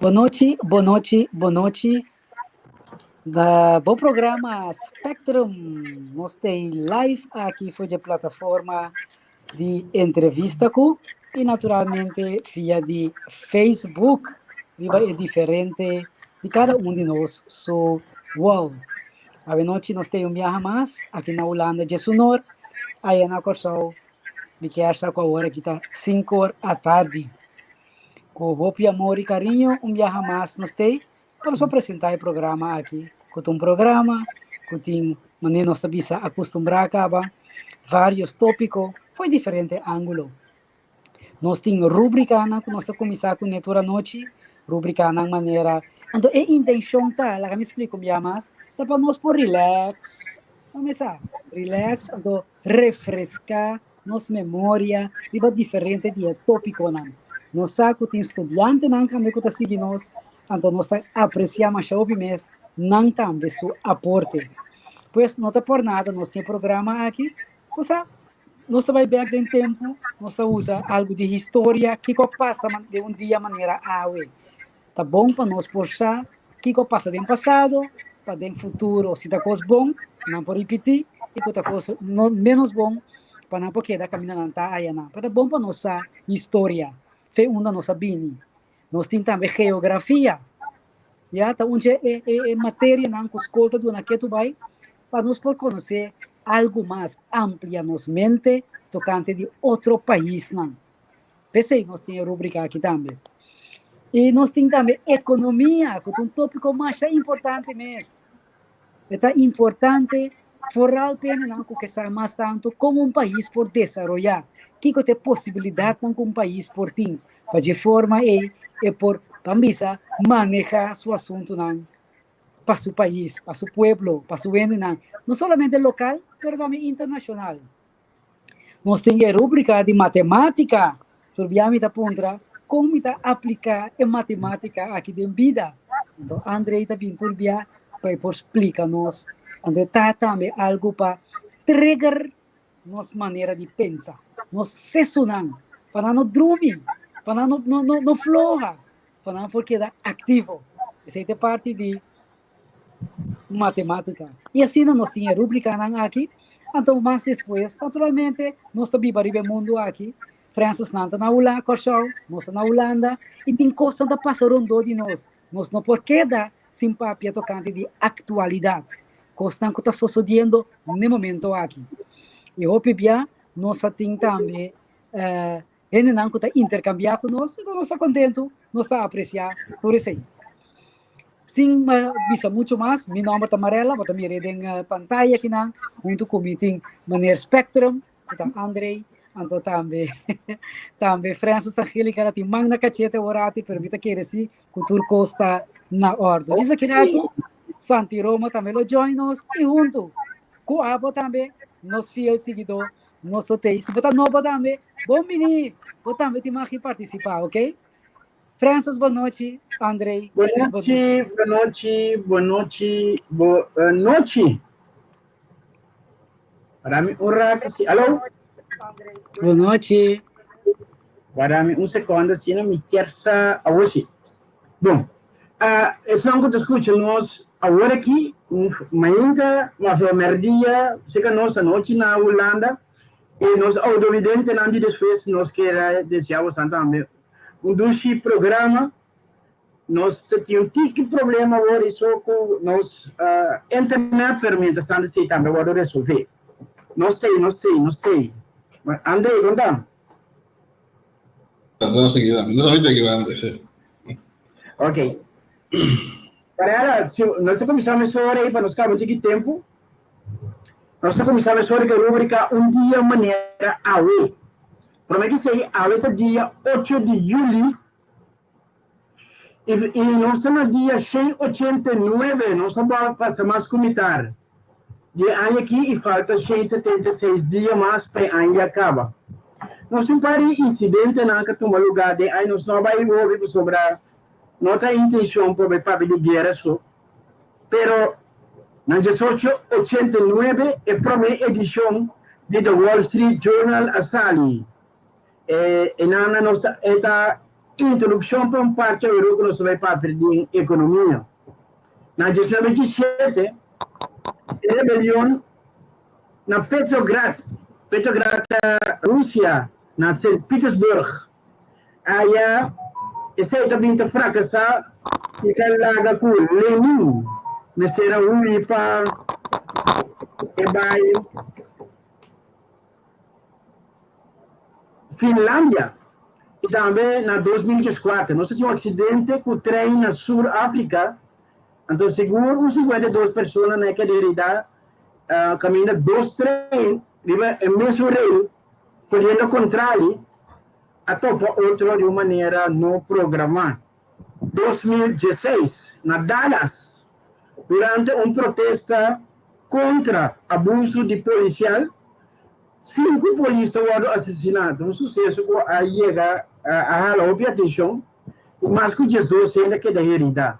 Bon nochi, bon nochi, bon nochi. Da bo programa Spectrum. Nos tin live aki for di plataforma di entrevista ku i naturalmente via di Facebook riba e diferente di kada un di nos su wall. Awe nochi nos tin un biaha mas aki na Hulanda djesunor, aya na Kòrsou mi kier sa ku awor aki ta sinkor atardi. Ku hopi amor i kariño un biaha mas nos tei pa nos por presentá e programa aki, ku ta un programa ku tin, manera nos ta bisa, akustumbrá kaba vários tópiko for e diferente ángulo. Nos tin rúbrikanan ku nos ta kuminsá kuné tur anochi, rúbrikanan manera, anto e intenshon ta, laga mi splika un biaha mas, ta pa nos por rilèks, bo mesa, rilèks anto refreská nos memoria riba diferente di e tópikonan. Nos sa ku tin studiantenan tambe ku ta sigui nos, anto nos ta apresiá masha hopi mes nan tambe su aporte. Pues no ta por nada nos tin e programa aki, bo sa, nos ta bai bèk den tempu, nos ta usa algu di historia, kiko a pasa den un dia manera awe. Ta bon pa nos por sa kiko a pasa den pasado, pa den futuro si ta kos bon, nan por ripití, i ku ta kos no ménos bon, pa nan por keda kaminda nan ta ayanan. Pero ta bon pa nos sa historia, fe unda nos a bini. Nos tin tambe geografia, ya, ta un dje e e e materianan ku skol ta duna ketu bai pa nos por konosé algu mas, amplia nos mente tokante di otro paisnan. P'esei nos tin e rúbrika aki tambe. I nos tin tambe ekonomia, ku ta un tópiko masha importante mes. E ta importante foral pa hendenan ku ke sa mas tantu kon un pais por desaroyá, kiko ta e posibilidatnan ku un pais por tin, pa dje forma ei e por, ban bisa, manehá su asuntunan pa su pais, pa su pueblo, pa su hendenan, no solamente lokal, pero tambe internashonal. Nos tin e rúbrika di matemátika. Tur bia mi ta puntra, kon mi ta apliká e matemátika aki den bida? Anto Andrei ta bin tur bia pa e por splika nos. Anto e ta tambe algu pa trigger nos manera di pensa, nos sesunan, pa nan no drumi, pa nan no no no floha, pa nan por keda aktivo. Esei ta e parti di matemátika. I asina nos tin e rúbrikanan aki. Anto mas despues, naturalmente, nos ta biba riba e mundu aki. Fransesnan ta na Hula, Kòrsou, nos ta na Hulanda, i tin kosnan ta pasa rondó di nos. Nos no por keda sin papia tokante di aktualidat, kosnan ku ta sosodiendo n'e momento aki. I hopi bia nos a tin tambe Hendenan ku ta interkambiá ku nos, enton nos ta kontentu, nos ta apresiá tur esei. Sin bisa muchu mas, mi nòmber ta Marella, bo ta mir'é den pantaya akinan, huntu ku mi tin meneer Spectrum, ku ta André, anto tambe tambe Francis Angelica ta tin man na kachete awor ati, pero mi ta kere si ku tur kos ta na òrdu. Djis aki ratu, Santi Roma tambe lo join nos i huntu ku abo tambe, nos fiel siguidó Nos lo tei. Si bo ta nobo tambe, bon bini. Bo tambe tin mag di partisipá, ok? Francis, bon nochi. Andrei, Bon nochi, bon nochi, bon nochi, bon nochi. Para mi un rato, si. Aló? Bon nochi. Para mi un seconde, si no mi kier sa awor si. Bon, uh, esnan ku ta skucha nos awor aki, mainta, mas o merdia, seka nos anochi na Hulanda, i nos oudovidentenan di despues, nos kier desea bosan tambe un dushi programa. Nos ta tin un tiki problema awor i so ku nos uh, internet, pero mientras tanto esei tambe a wòrdu resolvé. Nos t'ei, nos t'ei, nos t'ei. André, kon ta? No sé qué, no sabía que antes. Ok. Para si nos ta kuminsá mesora ei pa nos kaba un tiki tempu. Nos ta kuminsá mesora ku e rúbrika Un dia manera awe. Promé ki esei, awe ta dia ocho di yüli i i nos ta na dia 189, nos a pasa mas ku mitar di e aña aki i falta 176 dia mas pa e aña ya kaba. Nos tin un par di insidentenan ku a tuma lugá den aña, nos no a bai hopi pasobra no ta intenshon pa bai papia di guera so, pero na 1889 e promé edishon di The Wall Street Journal a sali. E nan nos e ta. introdukshon pa un parti aweró ku nos ta bai papia di ekonomia. Na 1917, e rebelion na Petrograd, Petrograd ta Rusia, na Sint Petersburg, aya esei ta bin ta frakasá i ta laga ku Lenin mester a hui pa e bai Finlandia i tambe na 2014 nos a tin un aksidente ku trein na Sur Afrika, anto sigur un 52 persona na e keda heridá kaminda dos trein riba e mesun rail koriendo kontrali a topa otro di un manera no programá. 2016 na Dallas durante un protesta kontra abusu di polisial, Sinku polis ta wòrdu asesiná den un suseso ku a yega a hala hopi atenshon i mas ku 12 hende a keda heridá.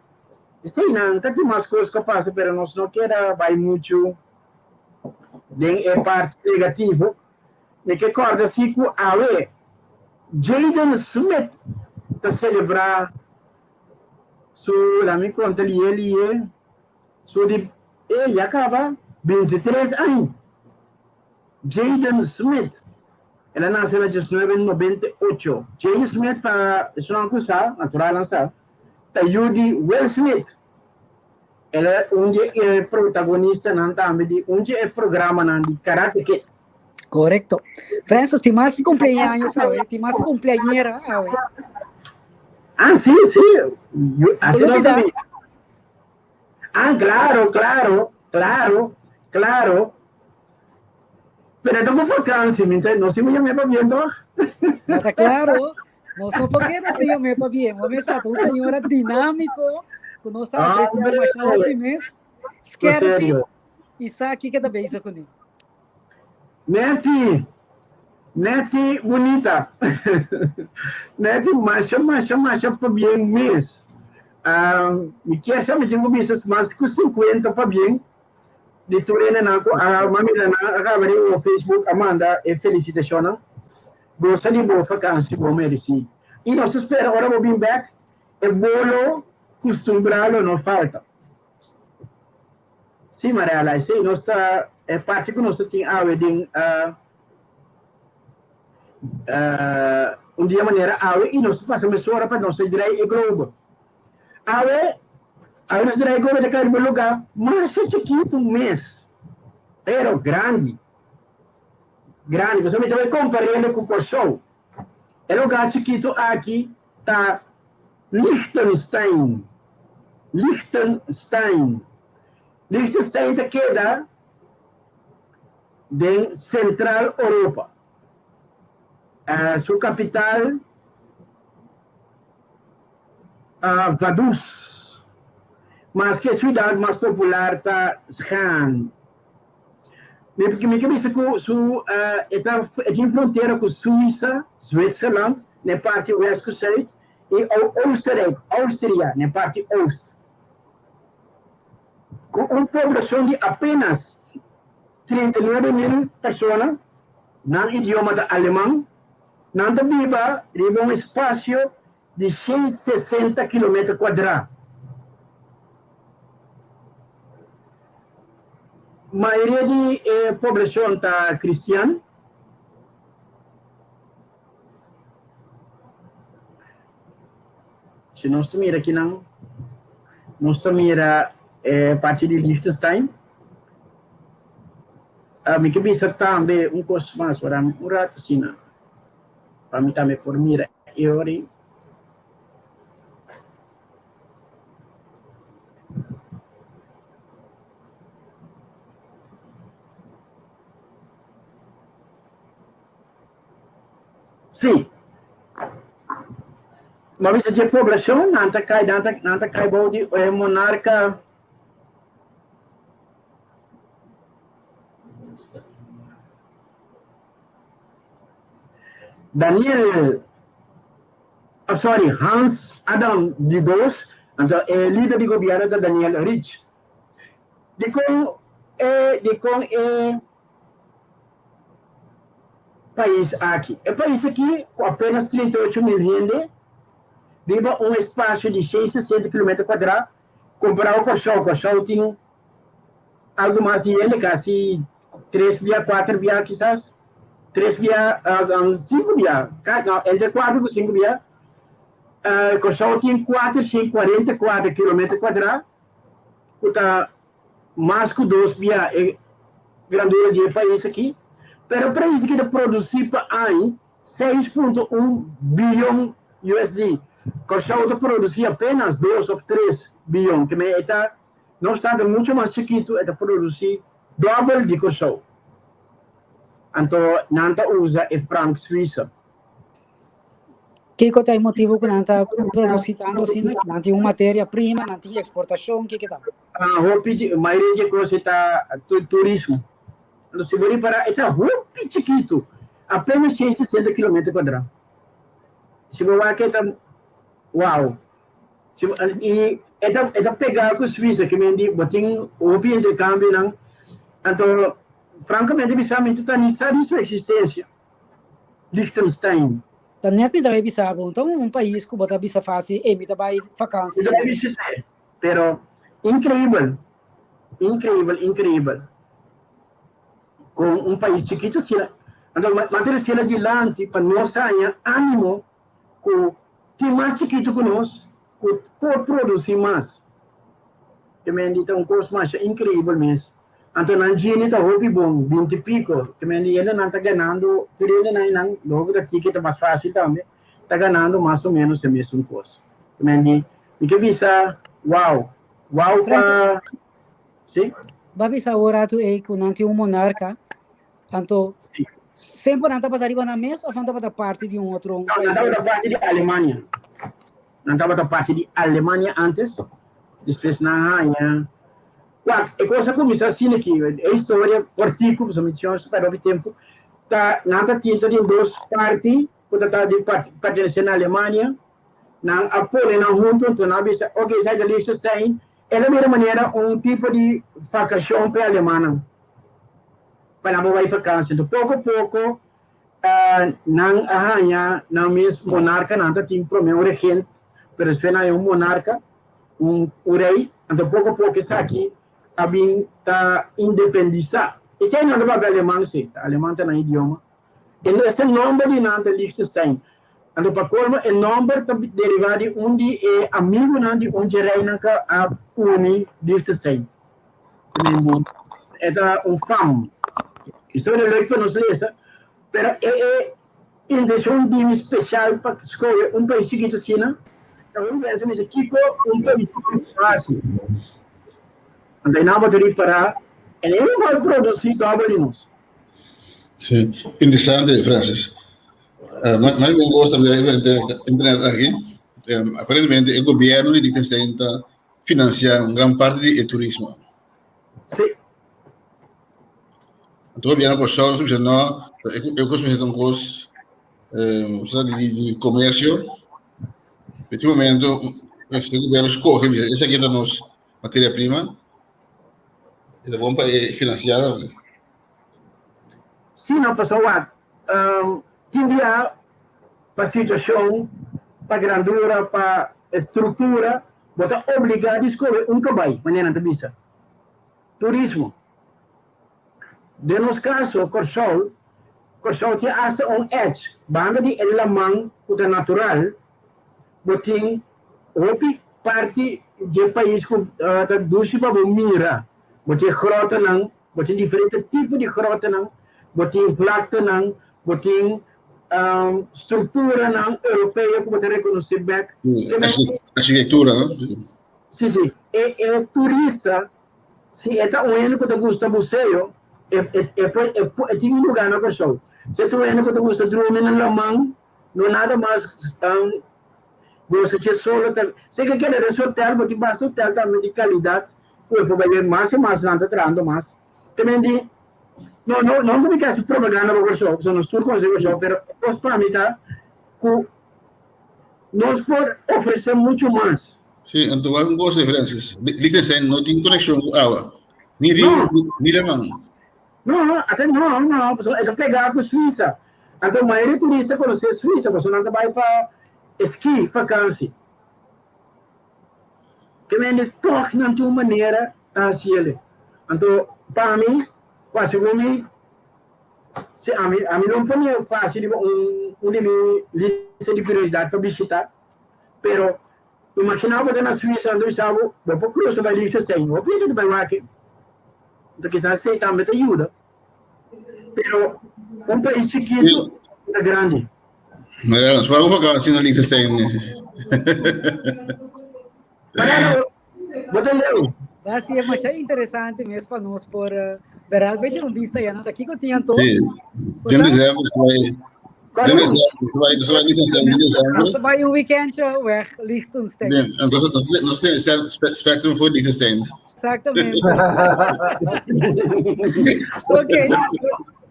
Eseinan ta tin mas kos ku a pasa pero nos no keda bai muchu den e parti negativo. Mi ke kòrda si ku awe Jaden Smith ta selebrá su, lami konta lié lié, su di e ya kaba 23 aña. Jaden Smith, el a nase na 1998. Jaden Smith pa esunnan ku sa, naturalnan sa, ta yu di Will Smith. El a un di e protagonistanan tambe di un di e programanan di Karate Kid. Korekto. Francis, tin mas kumpleaños awe, tin mas kumpleañera awe. Ah, sí, sí. Yo, así no sabía. Ah, claro, claro, claro, claro. Pero ta ku vakantie, mi no si mi yam'é pa bien toch? No ta claro. Nos no por keda sin yam'é pa bien. Bo mester ta un señora dinámico ku nos ta apreciá masha hopi mes. Skerpi i sa kiko ta bezig kuné. Netty, Netty bunita. Netty masha masha masha pabien mes. Mi kier sa mi tin ku bisa mas ku 50 pabien di tur hendenan ku a mira nan a kaba di Facebook a manda e felisitashonnan. Gosa di bo vakansi bo merisi. I nos ta spera ora bo bin bek e bolo kustumbrá lo no falta. Sí, Mariela, esei nos ta e parti ku nos ta tin awe den un dia manera awe i nos ta pasa mesora pa nos ta drai e globo. Awe, awe nos drai e globo ta kai riba un lugá masha chikitu mes, pero grandi, grandi. Pasobra mi ta bai kompar'é ku Kòrsou. E lugá chikitu aki ta Liechtenstein. Liechtenstein. Liechtenstein ta keda den Sentral Oropa. Su kapital ta Vaduz. Maske e siudat mas popular ta Schaan. Mi ke bisa ku su e ta e tin frontera ku Suisa, Zwitserland, na e parti west ku sùit, i Oostenrijk, Austria, na e parti oost. Ku un poblashon di apenas 39 mil persona, nan idioma ta aleman, nan ta biba riba un espasio di 160 kilometer kuadrá. Mayoria di e poblashon ta kristian. Si nos ta mira akinan, nos ta mira e parti di Liechtenstein. Mi ke bisa tambe un kos mas, wara un ratu asina, pa mi tambe por mira e ora ei. Sí. Ma bisa dje poblashon nan ta kai nan ta nan ta kai bou di e monarka Daniel oh sorry Hans Adam di dos, anto e lider di gobierno ta Daniel Rich. Dikon e dikon e pais aki? E pais aki ku apenas 38 mil hende. Riba un espasio di 660 kilometer kuadrá, kompará ku Kòrsou. Kòrsou tin algu mas di hende, kasi tres bia, kuater bia kisas, tres bia, sinku bia, no, entre kuater ku sinku bia. Kòrsou tin 444 kilometer kuadrá, ku ta mas ku dos bia e grandura di e pais aki. Pero e pais aki ta produsí pa aña 6,1 biyon USD. Kòrsou ta produsí apenas 2 òf 3 biyon. Ke men e ta, no obstante muchu mas chikitu, e ta produsí dòbel di Kòrsou. Anto nan ta usa e frank suiso. Kiko ta e motibu ku nan ta produsí tantu asina? Nan tin un materia prima, nan tin eksportashon, kiko ta? Hopi di, mayoria di e kos e ta turismo. Anto si bo ripará e ta hopi chikitu, apenas 160 kilometer kuadrá. Si bo wak e ta wow. Si bo, i e ta e ta pegá ku Suisa, ke men di bo tin hopi interkambionan. Anto frankamente bisa mi ta ni sa di su eksistensia. Liechtenstein. Ta net mi ta bai bisa bo, nton un pais ku bo ta bisa fásil, ey mi ta bai vakansi. Mi ta bai visit'é, pero inkreibel, inkreibel, inkreibel kon un pais chikitu asina. Anto mantené asina dilanti pa nos haña ánimo ku tin mas chikitu ku nos ku por produsí mas. Te mendi ta un kos masha inkreibel mes. Anto nan gini ta hopi bon, binti piko. Te mendi hendenan ta ganando, tur hendenan einan, logo ta tiki ta mas fásil tambe, ta ganando mas o ménos e mesun kos. Te mendi, mi ke bisa, wow, wow pa, si? Bo a bisa awor ratu ei ku nan tin un monarka, anto Si. semper nan tabata riba nan mes òf nan tabata parti di un otro No, nan pais? tabata parti di Alemania. Nan tabata parti di Alemania antes, despues nan haña. Wak, e kos a kuminsá asina aki, e historia kòrtiku, pasobra mi tin spera hopi tempu, ta nan ta tin ta tin dos parti ku ta ta di pertenesé na Alemania, nan a pone nan huntu, anto nan a bisa, oke, esaki ta Liechtenstein, el a bira manera un tipo di vakashon pa e alemannan, pa nan por bai vakansi. Anto poko poko Nan a haña nan mes monarka, nan ta tin promé un regent, pero despues nan haña un monarka, un rei, anto poko poko esaki a bin ta independisá. I ken nan ta papia aleman? Sí, aleman ta nan idioma. E este nòmber di nan ta Liechtenstein. Anto pa kolmo e nòmber ta derivá di un di e amigunan di un dje reinan ku a uni Liechtenstein. E ta un fam. Historia leuk pa nos lesa, pero e e intencion di mi special pa scoge un pais chikito asina, ta hopi bes mi bisa kico un pais chikito haci. Anto einan bo ta ripara, e no igual produci dobel di nos. Sí, interesante, Francis. Uh, mi gusta internet aki. Aparentemente e gobierno di Liechtenstein ta financia un gran parte di e turismo. Sí. Anto gobierno Kòrsou nos bisa no, e kos mester ta un kos eh, di, di comercio. Pe momento, e gobierno scoge, bisa, esaki ta nos materia prima. E ta bon pa e financia tambe. Sí, no, pasobra wak, um, tin bia pa situashon, pa grandura, pa struktura, bo ta obligá di skohe un kabai, manera nan ta bisa. Turismo. Den nos kaso, Kòrsou, Kòrsou tin asta un edge. Banda di e laman ku ta natural, bo tin hopi parti dje pais ku ta dushi pa bo mira. Bo tin grotonan, bo tin diferente tipo di grotonan, bo tin vlaktenan, bo tin strukturanan europeo ku bo ta rekonosé bèk. Arkitektura, no? Sí, sí. E e turista, si e ta un hende ku ta gusta buseo, e e e por e por e tin un lugá na Kòrsou. Si e ta un hende ku ta gusta drumi na laman, no nada mas gosa dje solo ta. Si e ke keda den su hotel, bo tin basta hotel tambe di kalidat ku e por bai mas i mas nan ta trahando mas. Te men di, no, no, no ku mi ke hasi propaganda pa Kòrsou, pasobra nos tur konosé Kòrsou, pero e kos pa mi ta ku nos por ofresé muchu mas. Sí, anto wak un kos Francis, Liechtenstein no tin konekshon ku awa, ni riu, ni laman. No, ata no, no, pasobra e ta pegá ku Suisa. Anto mayoria turista konosé Suisa, pasobra nan ta bai pa. Ski vakansi. Ke mende tòg nan tin un manera ta hasi el. Anto pa mi, pa segun mi, si ami ami no pone fásil riba un un di mi lista di prioridat pa bishita, pero imaginá bo ta na Suisa anto bisa bo, bo por krusa bai Liechtenstein, hopi hende ta bai wak. Anto kisas esei tambe ta yuda. Pero un pais chikitu ta grandi. Mariano, nos paga vakantie na Liechtenstein. Mariano, bo ta leu. Basi é masha interessante mes pa nos por beral bij un vista ya nada kiko tin anto. Sí. Den december vai. Den december vai, nos vai Liechtenstein in december. Nos vai un weekendje weg Liechtenstein. Den, entonces nos nos tin spectrum voor Liechtenstein. Exactamente. Ok.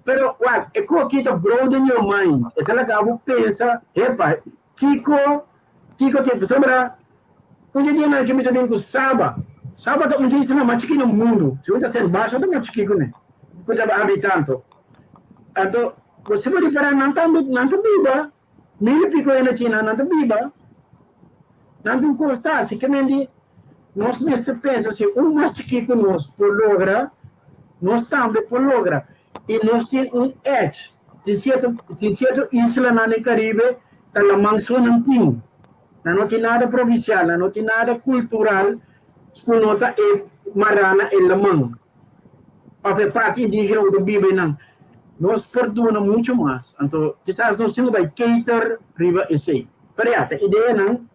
Pero, wak, e ko aki ta broaden your mind. E ta laga bo pensa, hepa, kiko, kiko tin, pasobra un di dianan aki mi ta bin ku Saba. Saba ta un di islanan mas chikí na mundu. Si bo ta Sint Maarten ta mas chikí ku ne, ku ta habitanto. Anto, bo si bo ripará nan tambe, nan ta biba, mil i piko hende aki nan, nan ta biba, nan tin kos ta hasi. Ke men di, nos mester pensa si un mas chikí ku nos por logra, nos tambe por logra. I nos tin un edge. Tin sierto, tin sierto islanan den Karibe ta laman so nan tin. Nan no tin nada provinsial, nan no tin nada kultural ku no ta e mará na e laman. Òf e parti indígena ku ta biba einan. Nos por duna muchu mas. Anto kisas nos tin ku bai cater riba esei. Pero ya, ta ideanan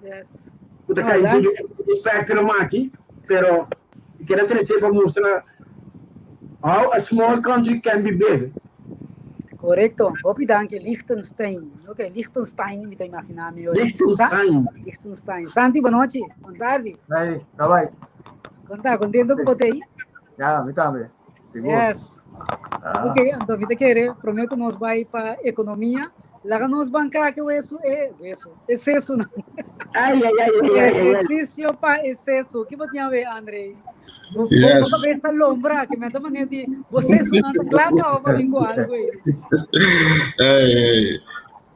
Yes. ku ta No, kai danki. den e spectrum aki, pero mi kere trese pa mustra how a small country can be big. Korekto. Hopi danki, Liechtenstein. Ok, Liechtenstein mi ta imaginá mi hoy. Liechtenstein. Liechtenstein. Santi, bonochi. Bon tardi. Hey, ta bai. Konta, kontento ku bo ta ei? Ja, mi tambe. Sigur. Yes. Ah. Ok, anto mi ta kere, promé ku nos bai pa ekonomia, laga nos ban krake wesu, e wesu, e sesunan. Ai, ai, ai, ai, ai, ai. Ehersisio pa e sesu. Ki bo tin awe, Andrei? Bo, bo, Yes. bo kabes ta lombra, ke mi ta manera di bo sesunan ta kla kaba pa bin ku algu ei. Ei, ei.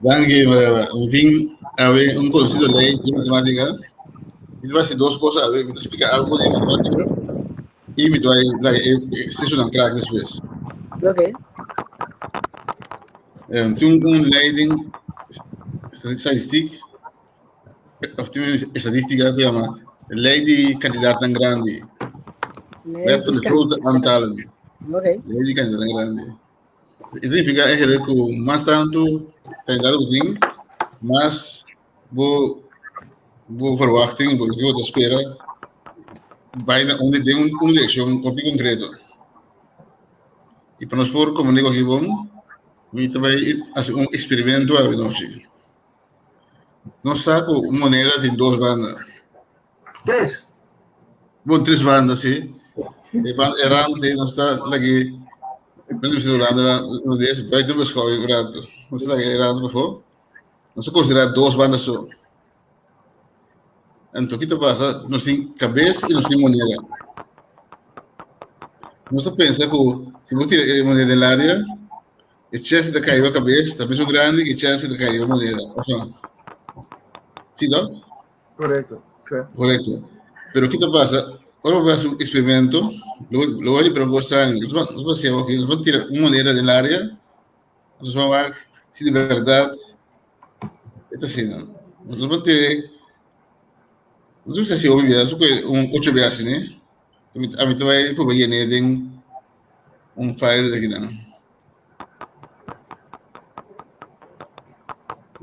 Danki, Mariela. Mi tin awe un conocido ley di matematica. Mi ta haci dos cos awe. Mi ta splica algo di matematica y mi ta bay laga e sesunan krak despues. Ok. Tin un ley den statistiek, of tin un estadistica ku yama ley di kandidaatnan grandi. Ley Wet van di de grote kandidaat. aantallen. Ok. Ley di kandidaatnan grandi. E significa eigenlijk ku mas tantu kandidato ku tin, mas bo bo verwachting, bo loke bo ta spera, bai na un den un direkshon hopi konkreto. I pa nos por komunika aki bon, mi ta bai hasi un eksperimento awe nochi. Nos sa ku un moneda tin dos banda. Tres. Bon, tres banda, sí. E banda e rand ei nos ta lagi, men bisa Hulanda holandés, buiten beschouwing un rato. Nos ta lagi e rand pafó. Nos ta konsiderá dos banda so. Anto ki ta pasa? Nos tin kabes i nos tin moneda. Nos ta pensa ku si bo tira e moneda den laria, e chèns di ta kai riba kabes ta mesun grandi ku e chèns di ta kai riba moneda, òf no? Si no? Korekto. Korekto. Pero ki ta pasa? Ora bo hasi un eksperimento, lo lo bo ripará un kos straño. Nos ban nos ban hasi awor aki, nos ban tira un moneda den laria, nos ban wak si di bèrdat e ta asina. Nos ban tira, nos mester hasi hopi biaha, su un ocho biaha asina. Ami ta bai proba yen'é den un file akinan.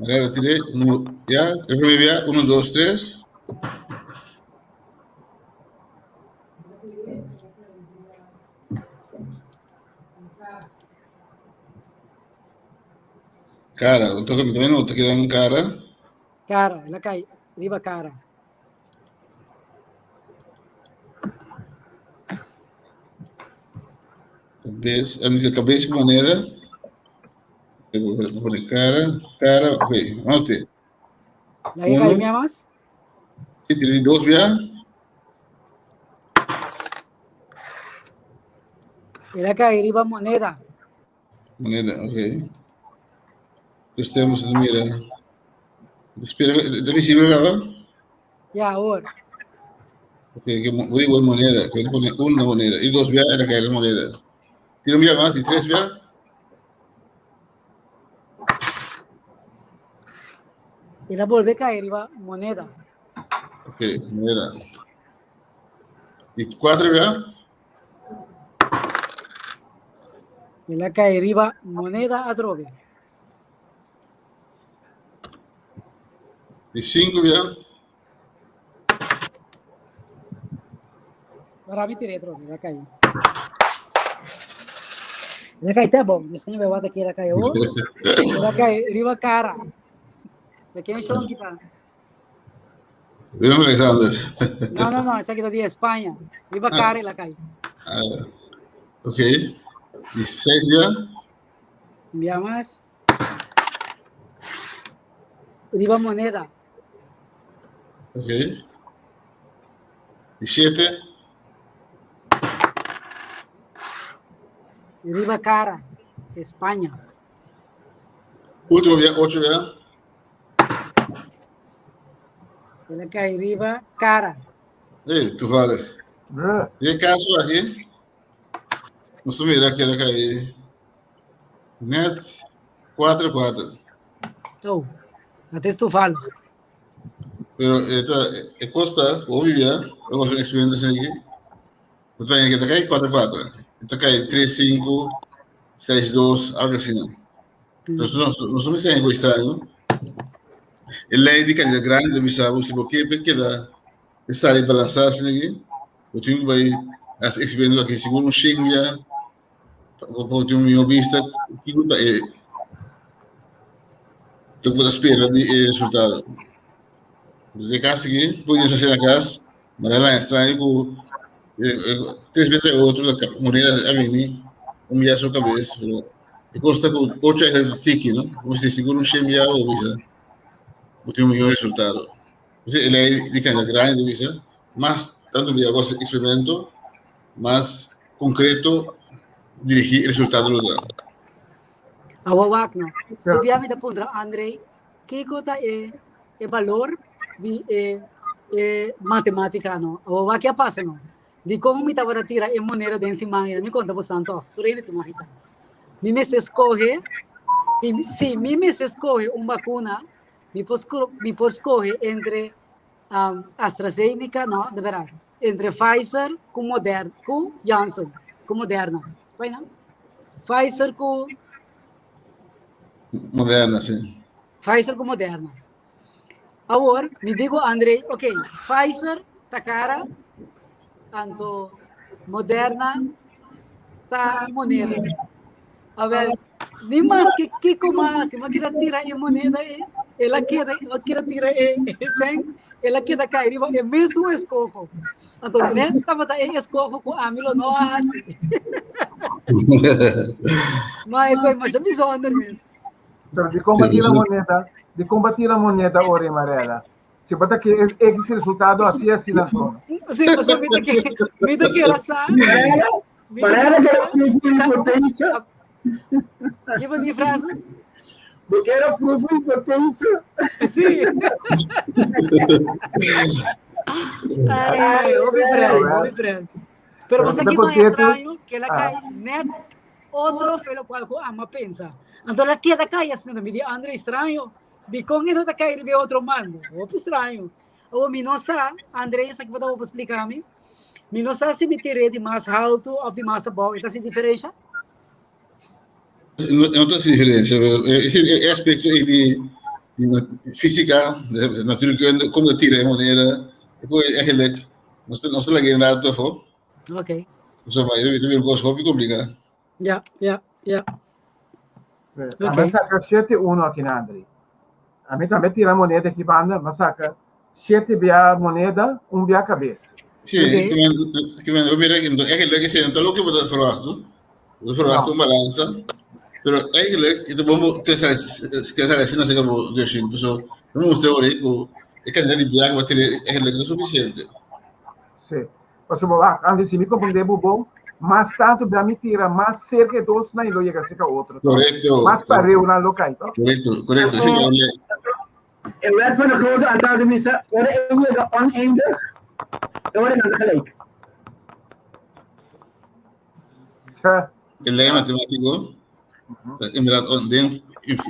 Agarra tire, uno, ya, e prome bia, uno, dos, tres. Cara, un toque, mi también nota que dan cara. Cara, el a kai riba cara. Cabeza, a mi cabeza con manera. Voy a poner cara, cara, ok, anote. Ya que kai mia mas? Sí, tiene dos ya. El a kai riba moneda. Moneda, ok. Dus tenemos, mira. Espera, ta visibel caba? Ya, awor. Ok, que voy igual moneda. Que pone una moneda. Y dos vía era caer moneda. Tiene un vía más y tres vía. El a bolbe caer riba moneda. Ok, moneda. Y cuatro vía. El a caer riba moneda atrobe. Di sinku bia. Ora mi tir'é atrobe, el a kai. El a kai te bon, mi señor wata ki el a kai awor. El a kai riba kara. De ken shon kita? Willem Alexander. No, no, no, esaki ta di España. Riba kara el a kai. Ah, ok. Di seis bia. Bia mas. Riba moneda. Ok. Di shete. Riba cara. España. Último bia, ocho bia. El a cai riba cara. Ei, toevallig. E caso aki, nos ta mira cu el a cai Net 4 4. Oh, dat is toevallig. Pero e ta e costa o vivia, o was un experimento así. O ta que ta cai 4 4. Ta cai 3 5 6 2, algo así. Nos nos nos me algo extraño. E lei di cantidad grande de bisa si bo ke keda e sali balançar así aquí. Bo tin que bai as experimento aqui seguro un xinga Bo tin un mihó bista kiko ta e loke bo ta spera di e resultado. Den kas aki, por nos hasi na kas, manera nan extraño ku tres bes e otro ta moneda a bini un bia su kabes, pero e kos ta ku ocho a hel tiki, no? Bo mester sigur un shen bia bo bisa bo tin un mihó resultado. P'esei e lei di kanda grandi ta bisa mas tantu bia bo hasi eksperimento, mas concreto dirigi e resultado lo da. Awa wak no. Tu bia mi ta puntra Andrei, kiko ta e e balor di e e matematica no? Awa wak ke a pasa no? Dikon mi tabata tira e moneda den siman ei? Mi konta bosan tòg, tur hende tin mag sa. Mi mester skohe, si si mi mester skohe un bakuna, mi por mi por skohe entre AstraZeneca, no, de berdad, entre Pfizer ku Moderna, ku Janssen, ku Moderna. Bai no? Pfizer ku Moderna, sí. Pfizer ku Moderna. Awor, mi digo André, ok, Pfizer ta cara, anto Moderna ta moneda. Awel, ni maske kiko mas, si mi keda tira e moneda ei, el a keda, el a keda tira e, e sen, el a keda kai riba e mesun eskoho. Anto net tabata e eskoho ku ami lo no a hasi. Ma e koi masha bijzonder mes. Pero di combatir la moneda, di combatir la moneda ora e marela. Si bo ta kere e resultado así así anto. Sí, pasobra mi ta kere, mi ta kere sa. Parece que era proof de potência. Que bom dia, Francis. Porque era proof de potência. Sim. Ai, ai, hopi pret, hopi pret. Pero você aqui mais estranho que ela cai net outro pelo qual ku ama pensa. Então ela queda cai assim, me di André estranho, di con não tá cair de outro mando. Hopi estranho. Awo mi no sa, André, esaki bo ta por splika mi. Mi no sa si mi tir'é di mas haltu òf di mas abou, e ta hasi diferensha? No, no ta hasi diferensha, pero e, e aspekto ei di, di físika, natuurkunde, kon ta tira e moneda, e por eigenlijk, nos ta, nos ta laga e rato afó. Ok. So, ma e ta un kos hopi kompliká. Ja, ja, ja. Okay. A mi saka 7-1 aki na Andri. A mi tambe tira moneda aki banda, ma saka 7 bia moneda, un bia kabes. Sí, okay. que men, mira, eigenlijk is het ook wat dat verwacht, no? Dat verwacht een balansa. Pero eigenlijk, het bom que sa que sa asina se como de shin, so no usted ore ko e cantidad de biac wat eigenlijk no suficiente. Sí. Pasobra wak, antes si mi comprende bo bon, mas tantu bia mi tira, mas cerca e dos nan lo yega cerca otro. Correcto. Mas pareu nan lo cai, to? Correcto, correcto. Sí, E wet van de grote aantal ta bisa, ora e yega oneindig, e ora nan ta gelijk. E lei matemático, inderdaad, on, den,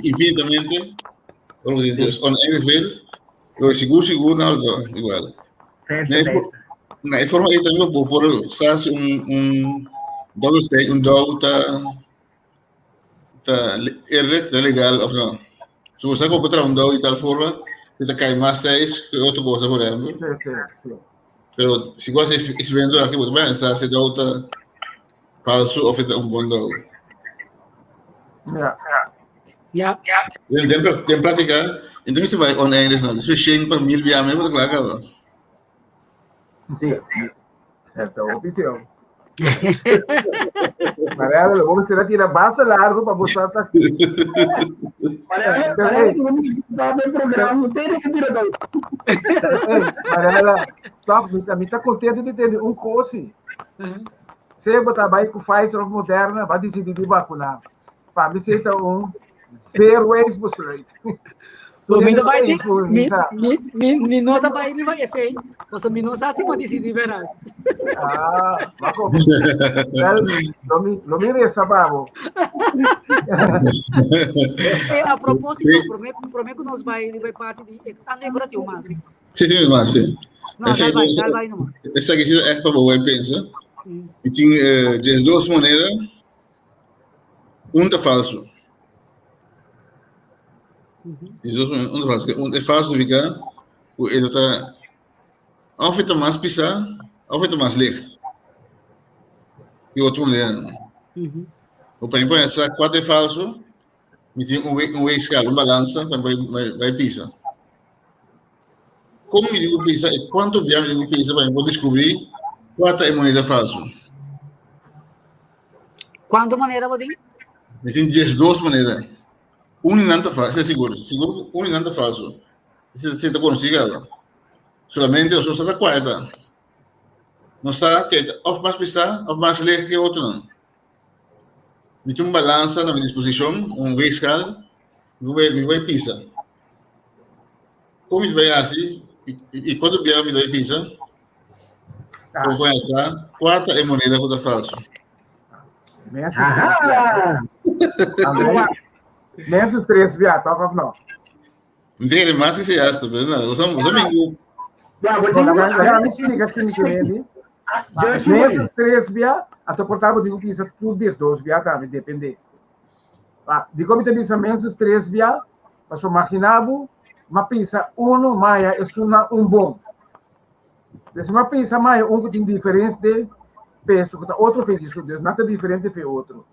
infinitamente, dus oneindig veel, pero sigur, sigur, nou, igual. 50, Na e forma ei tambe bo por sa si un, un dobbelsteen, un douw ta, ta eerlijk, ta legal of no. So bo sa ku bo traha un douw di tal forma ku ta kai mas seis ku otro cosa, por ehempel. Sí, sí, sí. Pero si bo hasi experimento aki, bo ta pensa si douw ta falso of ta un bon douw. Ja. Ja. Den, den, den práctica, entonces mi se bai oneindig, no. Después 100 pa 1000 bia, mi bo ta klaar kaba. Sí. Esta opción. Mariano, lo vamos a tirar basta largo para você tá. Mariela, top, mi tá contente de ter um coche. Se botar vai com Pfizer ou Moderna, vai decidir de vacinar. Pa mi esei ta un zero waste besluit. Bo mi no bai di, mi, mi, mi, mi no ta bai riba esei, pasobra mi no sa si bo disidí bèrdat. Ah, mako. Wel, lo mi, lo mi resa pa bo. Eh, a propósito, promé, promé ku nos bai riba e parti di, eh, André, por tin un mas. Sí, sí, mas, sí. No, dal bai, dal bai nomás. Esaki sí ta ègt pa bo bai pensa. Mi tin eh, 12 moneda. Un ta falso. Un ta falso. Un e falso significa ku e ta of e ta mas pisá of e ta mas licht. Di otro manera. Bo pa mi pensa kua ta e falso, mi tin un un weegschaal, un balansa pa mi bai bai pisa. Kon mi diku pisa i kuantu bia mi diku pisa pa mi por diskubrí kua ta e moneda falso? Kuantu moneda bo tin? Mi tin diesdos moneda. Un di nan ta falso, esei sigur. Sigur ku un di nan ta falso. Esei ta konosí kaba. Solamente nos no sa ta kua e ta. Nos sa ku e ta òf mas pisá òf mas leh ku e otronan. Mi tin un balansa na mi disposishon, un weegschaal, mi bai mi bai pisa. Kon mi bai hasi i kuantu bia mi bai pisa? Kon por hasa kua ta e moneda ku ta falso? Meses tres bia, toch of no? Mi ta kere mas ke esei hasta, pero nada, bo sa mingú. Ya, bo tin Laga mi splika ki mi ke medi. Meses tres bia, anto por ta bo tin ku pisa tur diesdos bia tambe, depende. Dikon mi ta bisa meses tres bia? Pasobra magina bo, m'a pisa uno maya esun na un bon. Des m'a pisa maya un ku tin diferente peso ku ta otro fe di su, des nan ta diferente fe otro.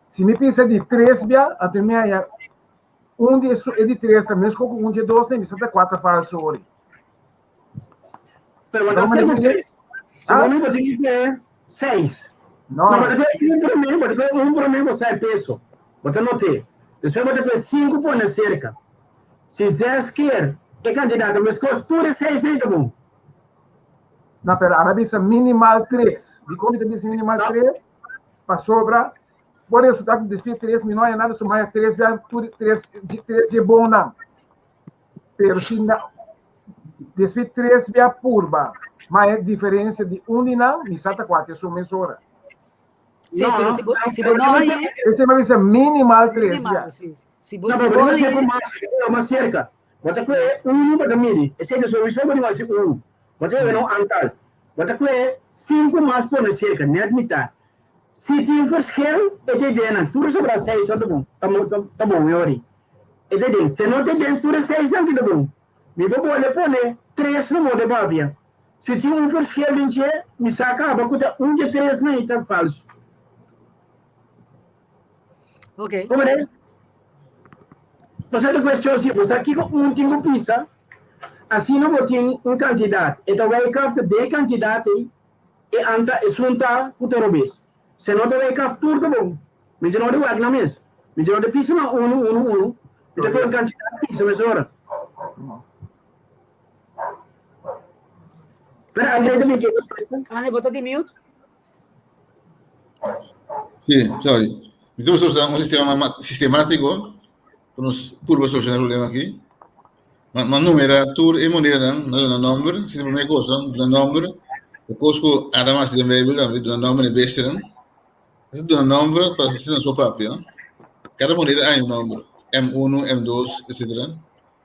Si mi pisa di tres bia, anto mi haya Un di e di tres ta meskos ku un dje dos, mi sa ta kua ta falso ori. Pero bo ta segu tres. Segun mi bo tin ki pone seis. No. No, bo ta pone un promé, bo ta pone un promé bo sa e peso. Bo ta not'é. Despues bo ta pone sinku pone serka. Si zes kier e kantidat ta meskos, tur e seis ei ta bon. No, pero a bisa minimal tres. Dikon mi ta bisa minimal tres? Pasobra Por resultá ku despues di tres mi no haña nada, so mi haña tres bia tur tres tres dje bonnan. Pero si na despues di tres bia purba mi haña diferensia di un di nan, mi sa ta kua ke esun mesora. Sí, pero si bo, si bo no haña. Esei mi a bisa minimal tres bia. Minimal, sí. Si bo, No, si pero bo bo haña. mas, mas cerca. Bo ta kue unu bo ta midi. Esei ta sowieso bo di hasi unu. Bo ta yega na un antal. Bo ta kue sinku mas pone cerca, net mitad. Si tin verschil, e ta den nan. Tur sobra seisnan ta bon, ta bon e ori. E ta den. Se no ta den tur e seisnan ki ta bon. Mi por bole pone tres na moda papia. Si tin un verschil den dje, mi sa kaba ku ta un dje tresnan ei ta falsu. Ok. Como de? Pasobra ta kuestion si bo sa kiko un tin ku pisa, asina bo tin un kantidat. E ta wijk af ta den e kantidat ei. E anta esun ta ku ta robes. Se no ta wake af tur ta bon. Mi dje no di wak nan mes. Mi dje no di pisa nan unu unu unu. Mi ta pon kantidat pisa mesora. Pero Andre ta bin ke kontesta. Andre bo ta di mute? Sí, sorry. Mi ta usa un sistema sistemático pa nos purba soluciona e problema aki. Ma numera tur e monedanan, nan duna nomber, esei ta e promé kos, no? Duna nomber, e kos ku Adam a hasi den Beibel tambe, duna nomber na e bestianan. Esei duna nomber pa asina nos por papia, no? Kada moneda hay un nomber, M1, M2, etcetera.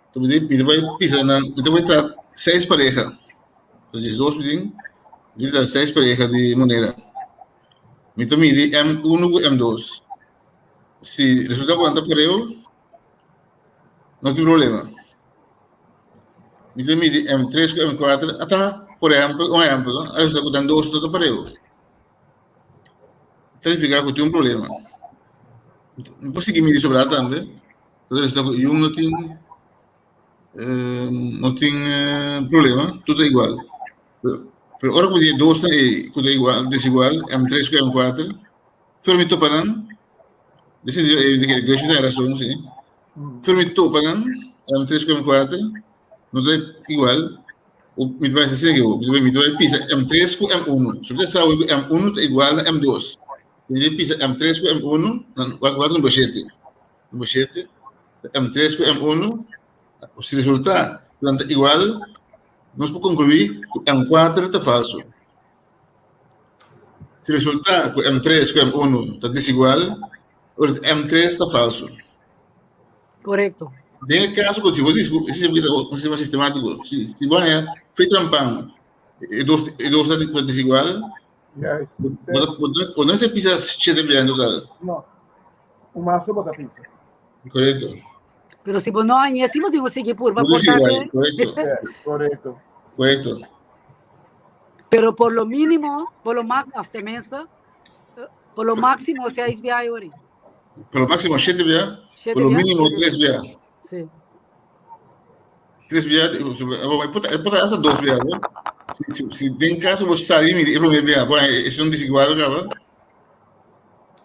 Enton mi di, mi ta bai pisa nan, mi ta bai traha seis pareha. Enton dos mi tin, mi ta traha seis pareha di moneda. Mi ta midi M1 ku M2. Si resulta ku nan ta pareu, no tin problema. Mi ta midi M3 ku M4, ata, por ehèmpel, un ehèmpel, no? A resulta ku nan dos no ta pareu. Ta nifiká ku tin un problema. Mi por sigui midi sobrá tambe, ta resulta ku yun no tin, no tin problema, tur ta igual. Pero ora ku mi tin e dosnan ei ku ta igual, desigual, M3 ku M4, Tur mi topa nan, den sentido ei mi ta kere Gershwin tin rason si, tur mi topa nan, M3 ku M4, no ta igual, o mi ta bai asina ke bo, mi ta bai pisa M3 ku M1, so mi ta sa ku M1 ta igual na M2, mi ta pisa M3 ku M1, nan wak wak number shete, number shete, M3 ku M1, si resulta ku nan ta igual, nos por konkluí ku M4 ta falso. Si resultá ku M3 ku M1 ta desigual, ora di M3 ta falsu. Korekto. Den e kaso ku si bo dici ku e sistema kita un sistema sistemátiko, si si bo haña fe trampan e dos e dos ta desigual, bo ta bo no mester pisa shete bia en total. No. Un mas bo ta pisa. Korekto. Pero si bo no haña si bo tin ku sigui purba por sa ke. Korekto. Korekto. Korekto. Pero por lo mínimo, por lo max, of tenminste, por lo máximo seis bia yori. Por lo máximo siete bia, por lo mínimo tres bia. Sí. Tres bia, e por hasta dos bia, no? Si, si, si den caso bo sabi mira e prome bia, bueno, es un desigual caba.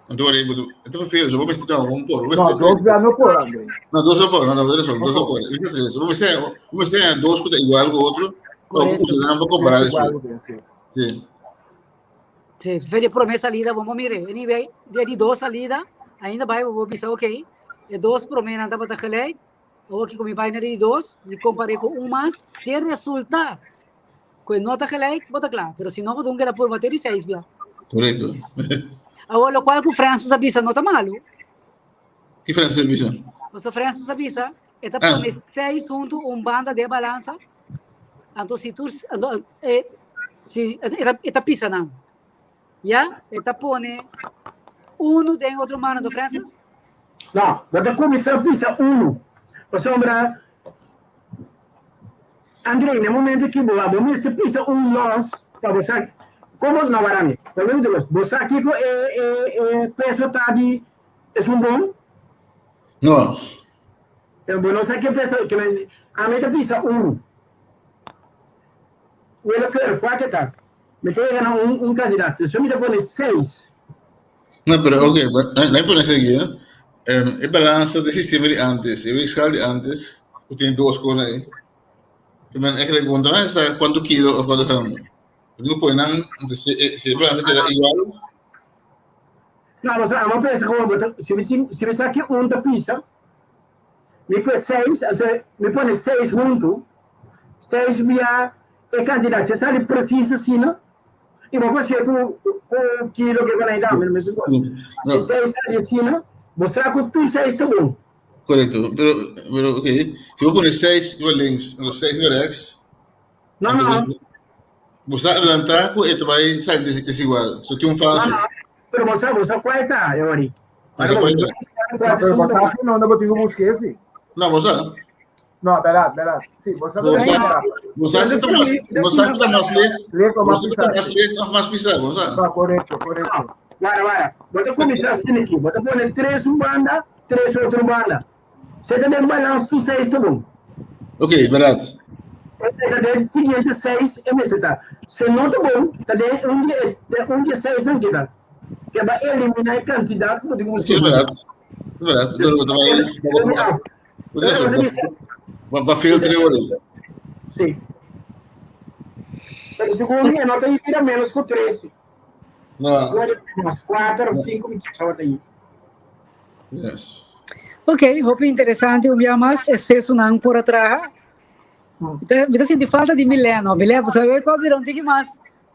Anto ora e ta vervelend, so bo mester no, un por, bo No, dos bia no por, André. No, dos no por, no, no, dos no por. Esei tres. Bo mester, bo mester dos ku ta igual ku otro, pa bo usa nan pa kompará despues. Sí. Sí, fe di promé salida, bo mire, anyway, de di dos salida, ainda bai bo bisa, ok, e dos promé nan tabata gelijk, awor ki ku mi bai na di dos, mi kompar'é ku un mas, si e resulta Ku e no ta gelijk, bo ta kla. Pero si no, bo dun keda purba te di seis bia. Korekto. Awor, lokual ku Francis a bisa no ta malu. Ki Francis a bisa? Pasobra Francis a bisa, e ta pone seis huntu un banda den e balansa, anto si tur, anto e, si, e ta pisa nan. Ya, e ta pone unu den otro mano, anto Francis? No, bo ta kuminsá pisa unu, pasobra André, na e momento ki bo a bo mester pisa un los pa bo sa como no wara mi, pa mi usa los, bo sa kiko e e e peso ta di esun bon? No. Pero bo no sa ki peso, ke men, ami ta pisa unu. Willekeurig, kua ke ta? Mi ta yega na un un kandidat, despues mi ta pone seis. No, pero ok, laat me pone esaki, eh. E balansa di sistema di antes, e weegschaal di antes, ku tin dos kos ahí. Ke men eigenlijk bo no ta sa kuantu kilo of kuantu gram. Bo tin ku pone nan, si e balansa keda igual. No, pasobra amo pensa komo bo ta, si mi tin, si mi sa ki un ta pisa, mi pone seis, anto mi pone seis huntu, seis bia e kantidat, si e sali presis asina, I bo por siña ku ku kilo ke nan dame, no mesun kos. Si seis sali asina, bo sa ku tur seis ta bon. Korekto, pero pero ok, si bo pone seis riba links, anto seis riba rechts, No, no. Bo sa adelantá ku e ta bai sali desigual, so tin un falso. No, no, pero bo sa, bo sa kual ta, e ori. Bo sa kual ta. Pero bo sa si no, no bo tin ku buska esi. No, bo sa. No, berdad, berdad. Sí, bo sa Bo sa, bo sa si ta mas, bo sa si ta mas licht, bo sa si ta mas licht of mas pisá, bo sa. Ah, korekto, korekto. Wara, wara. Bo ta kuminsá asina aki. Bo ta pone tres un banda, tres otro banda. Se ta den balans tur seis ta bon. Ok, berdad. E ta den siguiente seis e mester ta. Se no ta bon, ta den un di e, den un di e seisnan ki ta. Ke ba eliminá e kantidat ku bo tin ku buska. Sí, berdad. Berdad. Bo ta bai. Ba filter ori. Sí. Pero segun mi, no ta bira menos ku 13. No. Mas 4 o 5 mi kier ta yi. Yes. Ok, hopi interesante un bia mas. Excesonan por a traha. Mi ta sinti falta di Milena. Milena, pues sabe ko bira un tiki mas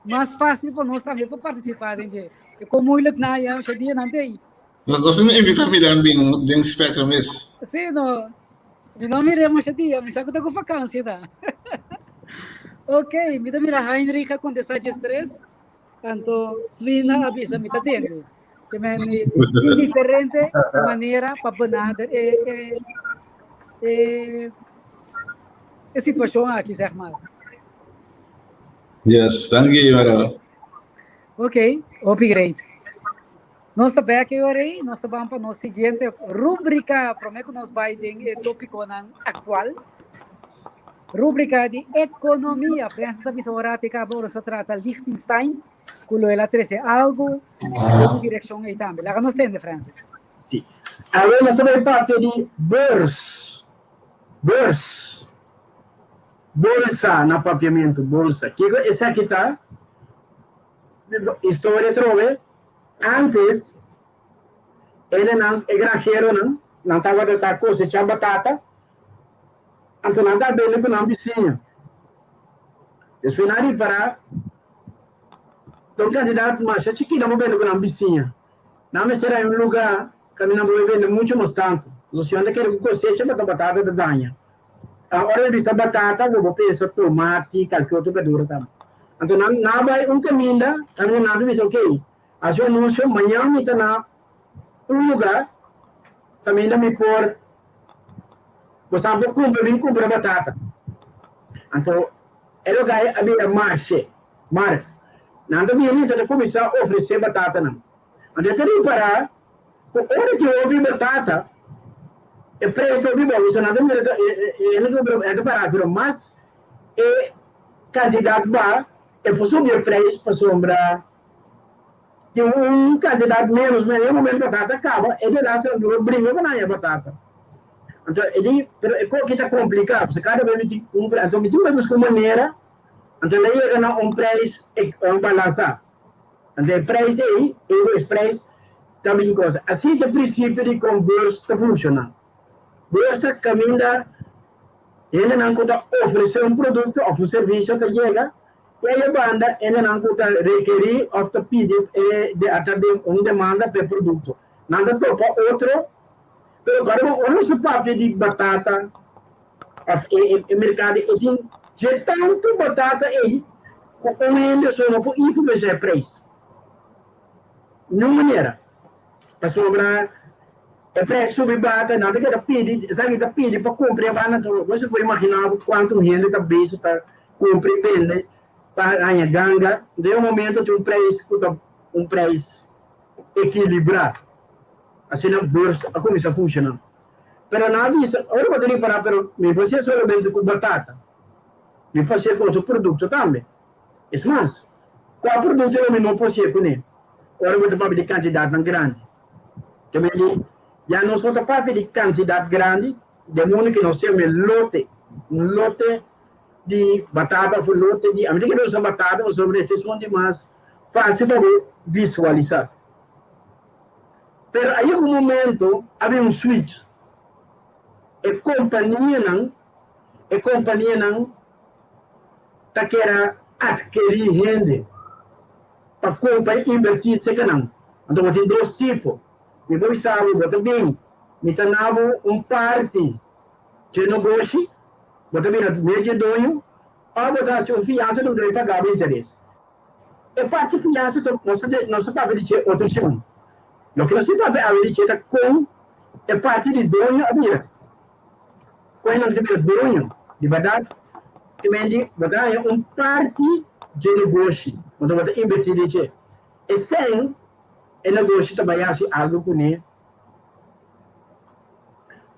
mas fácil pa nos tambe pa participar den dje. E ko moeilijk na ya, siya dia nan tei. Nos no invita Milena bin den Spectrum mes. Sí, no. Mi no miremos siya dia, mi sa ku ta ku vakantie ta. Ok, mi ta mira Heinrich a contesta djes tres. Anto Swina a bisa mi ta tende. Ke men tin diferente manera pa benader e e e e situashon aki zeg maar. Yes, dank je Mara. Ok, hopi great. Nos ta bek e ora ei, nos ta ban pa nos siguiente rubrika, promé ku nos bai den e tópikonan aktual. Rubrika di ekonomia. Francis a bisa un rato e kaba ora sa trata Liechtenstein, ku lo el a trese algu den e direkshon ei tambe. Laga nos tende, Francis. Sí. Awe nos ta bai papia di beurs. Beurs. Bolsa na papiamentu, bolsa. Kiko esaki ta? Historia atrobe, antes Hendenan, e granheronan, nan tabata ta kosechá batata, anto nan ta bende ku nan bisiña. Despues nan a ripará ta un kantidat masha chikí nan por bende ku nan bisiña. Nan mester hay un lugá kaminda nan por bende muchu mas tantu. Nos si nan ta kere ku kosecha pa ta batata ta daña. Ora mi bisa batata bo por pensa tomati, kalke otro berdura tambe. Anto nan a bai un kaminda kaminda nan ta bisa okey, Hasi un anuncio, mañan mi ta na un lugar caminda mi por bosan por cumpra bin cumpra batata. Anto e lugar a bira marshe, markt. Nan ta bini anto ta cuminsa ofrece batatanan. Anto e ta ripara cu ora tin hopi batata e prijs ta hopi bou, so nan ta mira e hende cumpra e ta barato pero mas e cantidad ba e por subi e prijs pasobra Tin un kantidat ménos, ma e momento batata kaba, e delaster nan lo bringa pa nan haña batata. Anto e di, pero e koki ta kompliká, pasobra kada bes mi tin kumpra, anto mi tin ku buska un manera, anto el a yega na un preis un balansá. Anto e preis ei, e hoofdprijs ta bin kosa. Asina ta e prinsipio di kon beurs ta funshoná. Beurs ta kaminda hendenan ku ta ofresé un produkto òf un servisio ta yega I aya banda hendenan ku ta rekerí òf ta pidi e de a ta den un demanda pa e produkto. Nan ta topa otro, pero kòrda bo ora nos ta papia di batata òf e e merkado e tin dje tantu batata ei ku un hende so no por influensiá e preis. Niun manera. Pasobra e preis subi bata nan ta keda pidi, esaki ta pidi pa kumpra e banda, bo por imaginá bo kuantu hende ta bezig ta Kumpra i bende pa haña ganga. Den un momento tin un preis ku ta un preis ekilibrá. Asina bors a kuminsá funshoná. Pero nan a bisa, ora bo ta ripará, pero mi por hasié solamente ku batata. Mi por hasié ku otro produkto tambe. Es mas, kua produkto lo mi no por hasié kuné? Ora bo ta papia di kantidatnan grandi. Te mei di, ya nos no ta papia di kantidat grandi, den mundu ke nos yama e lote, un lote di batata of un lote di, a mi ta kere usa batata pasobra e ta esun di mas facil pa bo visualisa. Pero a yega un momento a bin un switch, e companianan, e companianan ta kere adkeri hende pa compra y inverti cerca nan. Anto bo tin dos tipo, mi por bisa bo, bo ta bin, mi ta na bo un parti dje negoshi, Bo ta bira medio doño òf bo ta hasi un fiansa dor di paga bo interes. E parti fiansa ta nos ta nos ta papia di dje otro siman. Loke nos tin papia awe di dje ta kon e parti di doño a bira. Kon nan ta bira doño di bèrdat? Te men di bo ta haña un parti dje negoshi, anto bo ta invertí den dje. E sèn e negoshi ta bai hasi algu kuné.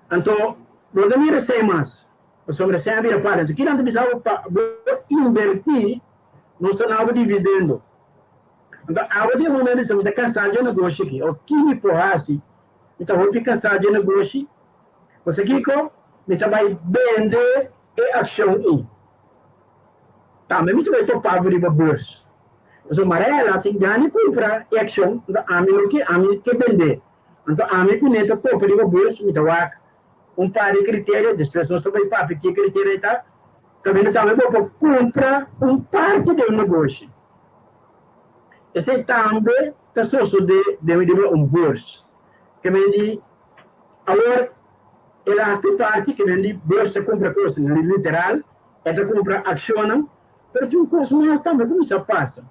Anto, bo ta mira esei mas, pasobra esei a bira parti. Anto, kinan ta bisa bo pa bo invertí, nos ta na bo dividendo. Anto, abo tin un momento bisa, mi ta kansá dje negoshi aki, o ki mi por hasi? Mi ta hopi kansá dje negoshi. Pasobra kiko? Mi ta bai bende e akshon ei. Tambe mi ta bai topa bo riba beurs. Pasobra Marela tin gana di kumpra e akshon, anto ami no ke, ami ke bend'é. Anto ami ku ne ta topa riba beurs, mi ta wak un par di kriterio, despues nos ta bai papia ki kriterio ei ta. Kaminda tambe bo por kumpra un parti di un negoshi. Esei tambe ta sosodé den riba un beurs. Ke men di awor e laste parti ke men di beurs ta kumpra kos literal, e ta kumpra akshonnan, pero tin un kos mas tambe kuminsá pasa.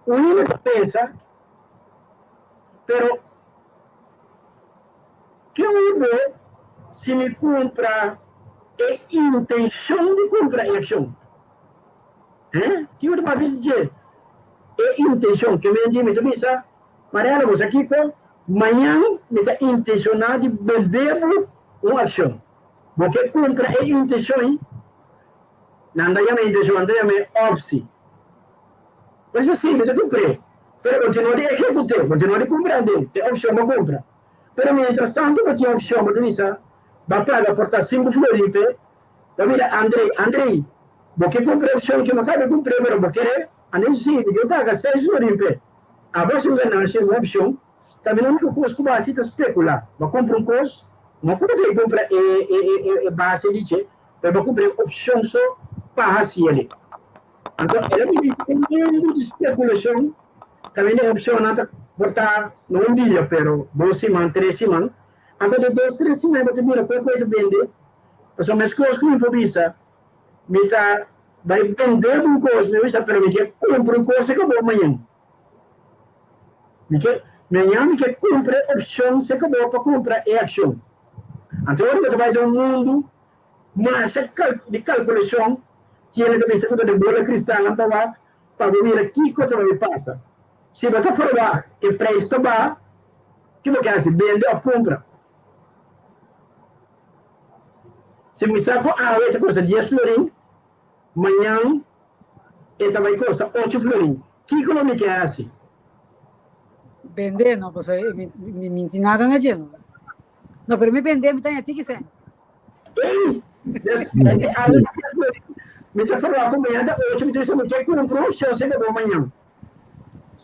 Un hende ta pensa, pero Ke hubo si mi kumpra e intenshon di kumpra e akshon? He? Kiko ta papia di dje? E intenshon. Ke men di mi ta bisa, Mariano, bo sa kiko? Mañan mi ta intenshoná di bende bo un akshon. Bo ke kumpra e intenshon ei? Nan ta yama intenshon, nan ta yama e opsi. Por eso si, mi ta kumpr'é. Pero bo tin no di ehekut'é, bo tin no di kumpra aden, e opshon bo kumpra. Pero mientras tanto bo tin opcion, bo ta bisa, Ba paga por ta sinku florin p'e. Bo mira Andrei, Andrei, bo ke cumpra opcion ke bo cabe cumpr'e, pero bo kere? Andrei si, mi ke paga seis florin p'e. Abo haci un ganancia un opcion, ta mi unico cos cu bo haci ta specula. Bo cumpra un cos, no cu bo ta cumpra e e e base di dje, pero bo cumpra e opcion so pa haci el'e. Anto el a bibi den un mundu di speculacion. Caminda e opcionnan ta por ta no un dia pero dos siman, tres siman. Anto den dos, tres siman bo ta mira con cu e ta bende. Pasobra mescos cu mi por bisa mi ta bay bende bo un cos, mi bisa pero mi ke cumpra un cos cu bo mañan. Mi ke mañan mi ke cumpra e opcion cu bo pa cumpra e accion. Anto ora bo ta bay den un mundu masha di calculacion, tiene ta bisa cu ta den bola cristalnan pa wak. Pa bo mira kiko ta bai pasa. Si bo ta ferwagt e prijs ta baha, ki bo ke hasi? Bende òf kumpra? Si bo sa ku awe ta kosta dies florin, mañan e ta bai kosta ocho florin, kiko lo mi ke hasi? Bende no, pasobra mi mi no tin nada na dje no. No, pero mi bende mi ta haña tiki sèn. Ei, des, ese awe ta dies florin, mi ta ferwagt ku mañan ta ocho, mi ta bisa mi ke kumpra un shon se kabo mañan.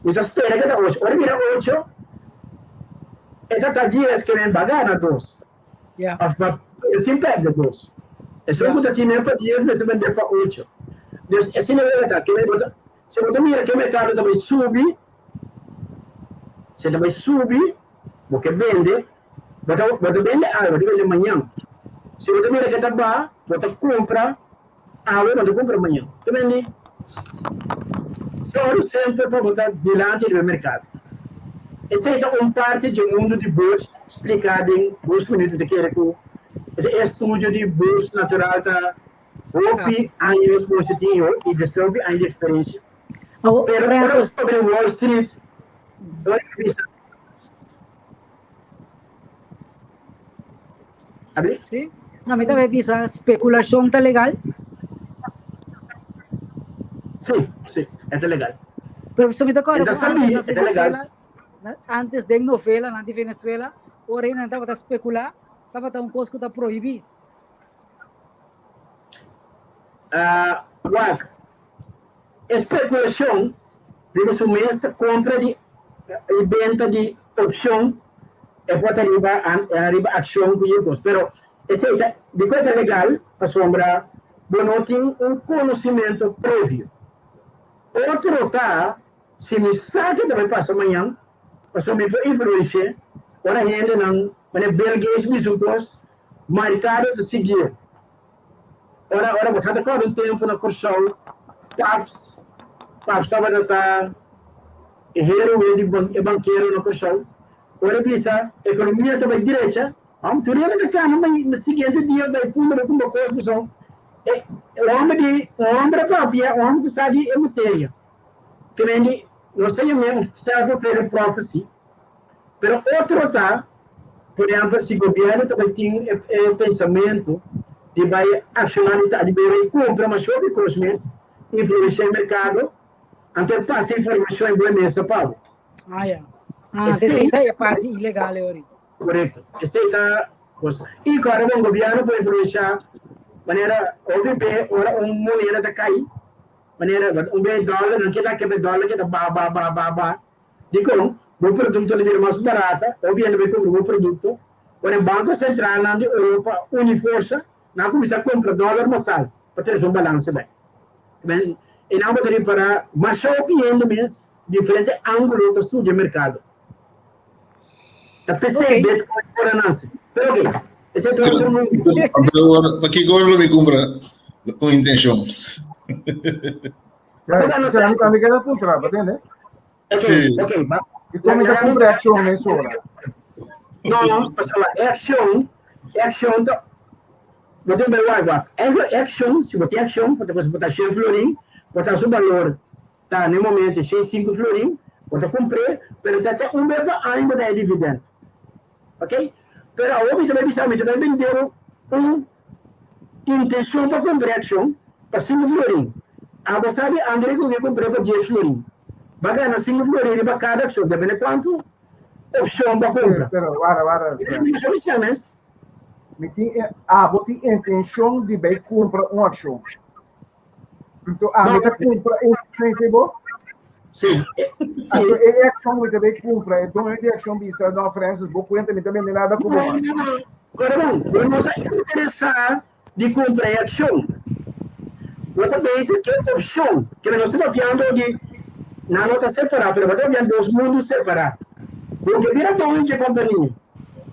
Mi ta spera ke ta ocho. Ora bira ocho, e ta ta dies ke men ba gana dos. Ya. Of ba sin perde dos. Esun ku ta tine pa dies mester bende pa ocho. Dus asina e ta. Ke men bo ta, si bo ta mira ke merkado ta bai subi, si e ta bai subi, bo ke bende, Bo ta bo ta bende awe, bo ta bende mañan. Si bo ta mira ke ta ba, bo ta kumpra awe, bo ta kumpra mañan. Ta bendi sòru semper pa bo ta dilanti riba e merkado. Esei ta un parti dje mundu di bors spliká den dos minuut. Mi ta kere ku e estudio di bors natural ta hopi años bo tin i despues hopi años di eksperensia. Pero ora sobre Wall Street, ora bisa. Abri? Sí. No, mi también bisa speculación ta legal. Sí, sí, es legal. Pero so mi te acuerdo Entonces, antes na es legal. Venezuela, antes den novela na di Venezuela, ora nan tabata speculá, tabata un kos ku ta prohibí. Ah, wak, Especulacion riba su mes ta compra di y benta di opcion e por ta riba riba accion cu yecos pero esey ta dicon ta legal pasobra bo no tin un conocimento previo. Otro ta si mi sa ke ta bay pasa mañan pasobra mi por influencia ora hendenan manera Bill Gates bisa un cos marcado ta siguié. Ora ora bo sa ta kòrda un tempu na Kòrsou, Paps, Paps tabata ta e héroe di ban e bankero na Kòrsou. Ora e bisa ekonomia ta bai drecha, hòm tur hende ta kana bai na siguiente dia bai punda bai kumpra kos pasobra e e hòmber di un hòmber a papia, un hòmber ku sa di e materia. Ke men di nos ta yam'é un self-fulfilling prophecy. Pero otro ta, por ehempel, si gobierno ta bai tin e pensamentu di bai acciona di ta di bai bai cumpra mas hopi cos mes, influencia e mercado, anto e pasa informacion e bo e mesa pa bo. Ah, ya. Ah, esei ta e parti ilegal e ori. Correcto. Esei ta cosa. Y claro, bon, gobierno por influencia manera hopi be ora un moneda ta cai, manera un be dollar, nan keda ke be dollar keda baha, baha, baha, baha, baha. Dikon? Bo produkto lo bira mas barata, hopi hende bai kumpra bo produkto. Ora e banko sentralnan di Europa uni forsa, nan a kuminsá kumpra dòler masal. Pa trese un balanse bai. Men, e nan bo ta ripará masha hopi hende mes diferente ángulo ta studia merkado. Ta p'esei Bitcoin por a nase. Pero ok, esei ta otro mundo. Pero pakiko lo mi kumpra un intenshon? Esei mi tambe keda puntra, bo tende? Sí. Ok, ba. I kon mi ta kumpra e akshon mesora? No, no, pasobra e akshon, e akshon ta, bo tin bai wak wak. E akshon, si bo tin akshon, bo ta bo ta shen florin, bo ta su balor ta na e momento shen sinku florin, bo ta kumpr'é, pero ta te un bes pa aña bo ta e dividend. Ok? Pero awor mi ta bai bisa, mi ta bai bende bo un Intenshon pa kumpra e akshon pa sinku florin. Abo sabi Andre ku ke kumpr'é pa dies florin. Ba gana sinku florin riba kada akshon, depende kuantu opshon bo a kumpra. Pero wara wara Francis. Mi tin e abo tin intenshon di bai kumpra un akshon. Anto ami ta kumpra e akshon ke bo? Si. Anto e akshon mi ta bai kumpra, e doño di akshon bisa, no Francis, bo kuenta mi ta bende nada ku bo mas. Kore bon, bo no ta interesá di kumpra e akshon. Bo ta bezig ke opshon. Kende nos ta papiando di nan no ta separá, pero bo ta papiando dos mundu separá. Bo ke bira doño dje kompania.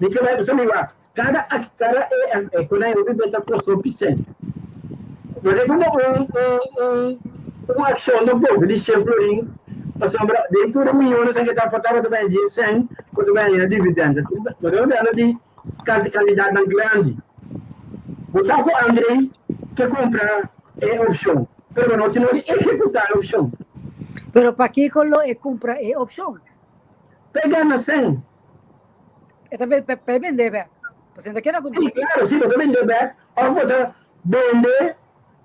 Mi ke bai pasobra mi wak. Kada kada e e ku nan hopi beta kosta hopi sèn. Bo ta kuma un un un un akshon ta boto di shen florin pasobra den tur e miyones nan ke ta aportá bo ta bai dje sèn ku ta bai haña dividend. Bo ta hablando di kantidatnan grandi. Bo sa ku Andrei ke kumpra e opshon pero bo no tin no di ehekutá e opshon. Pero pakiko lo e kumpra e opshon? P'e gana sèn. E ta pe bende bek. Pasobra e ta keda ku. Sí, claro, sí, bo ta bende bek of bo ta bende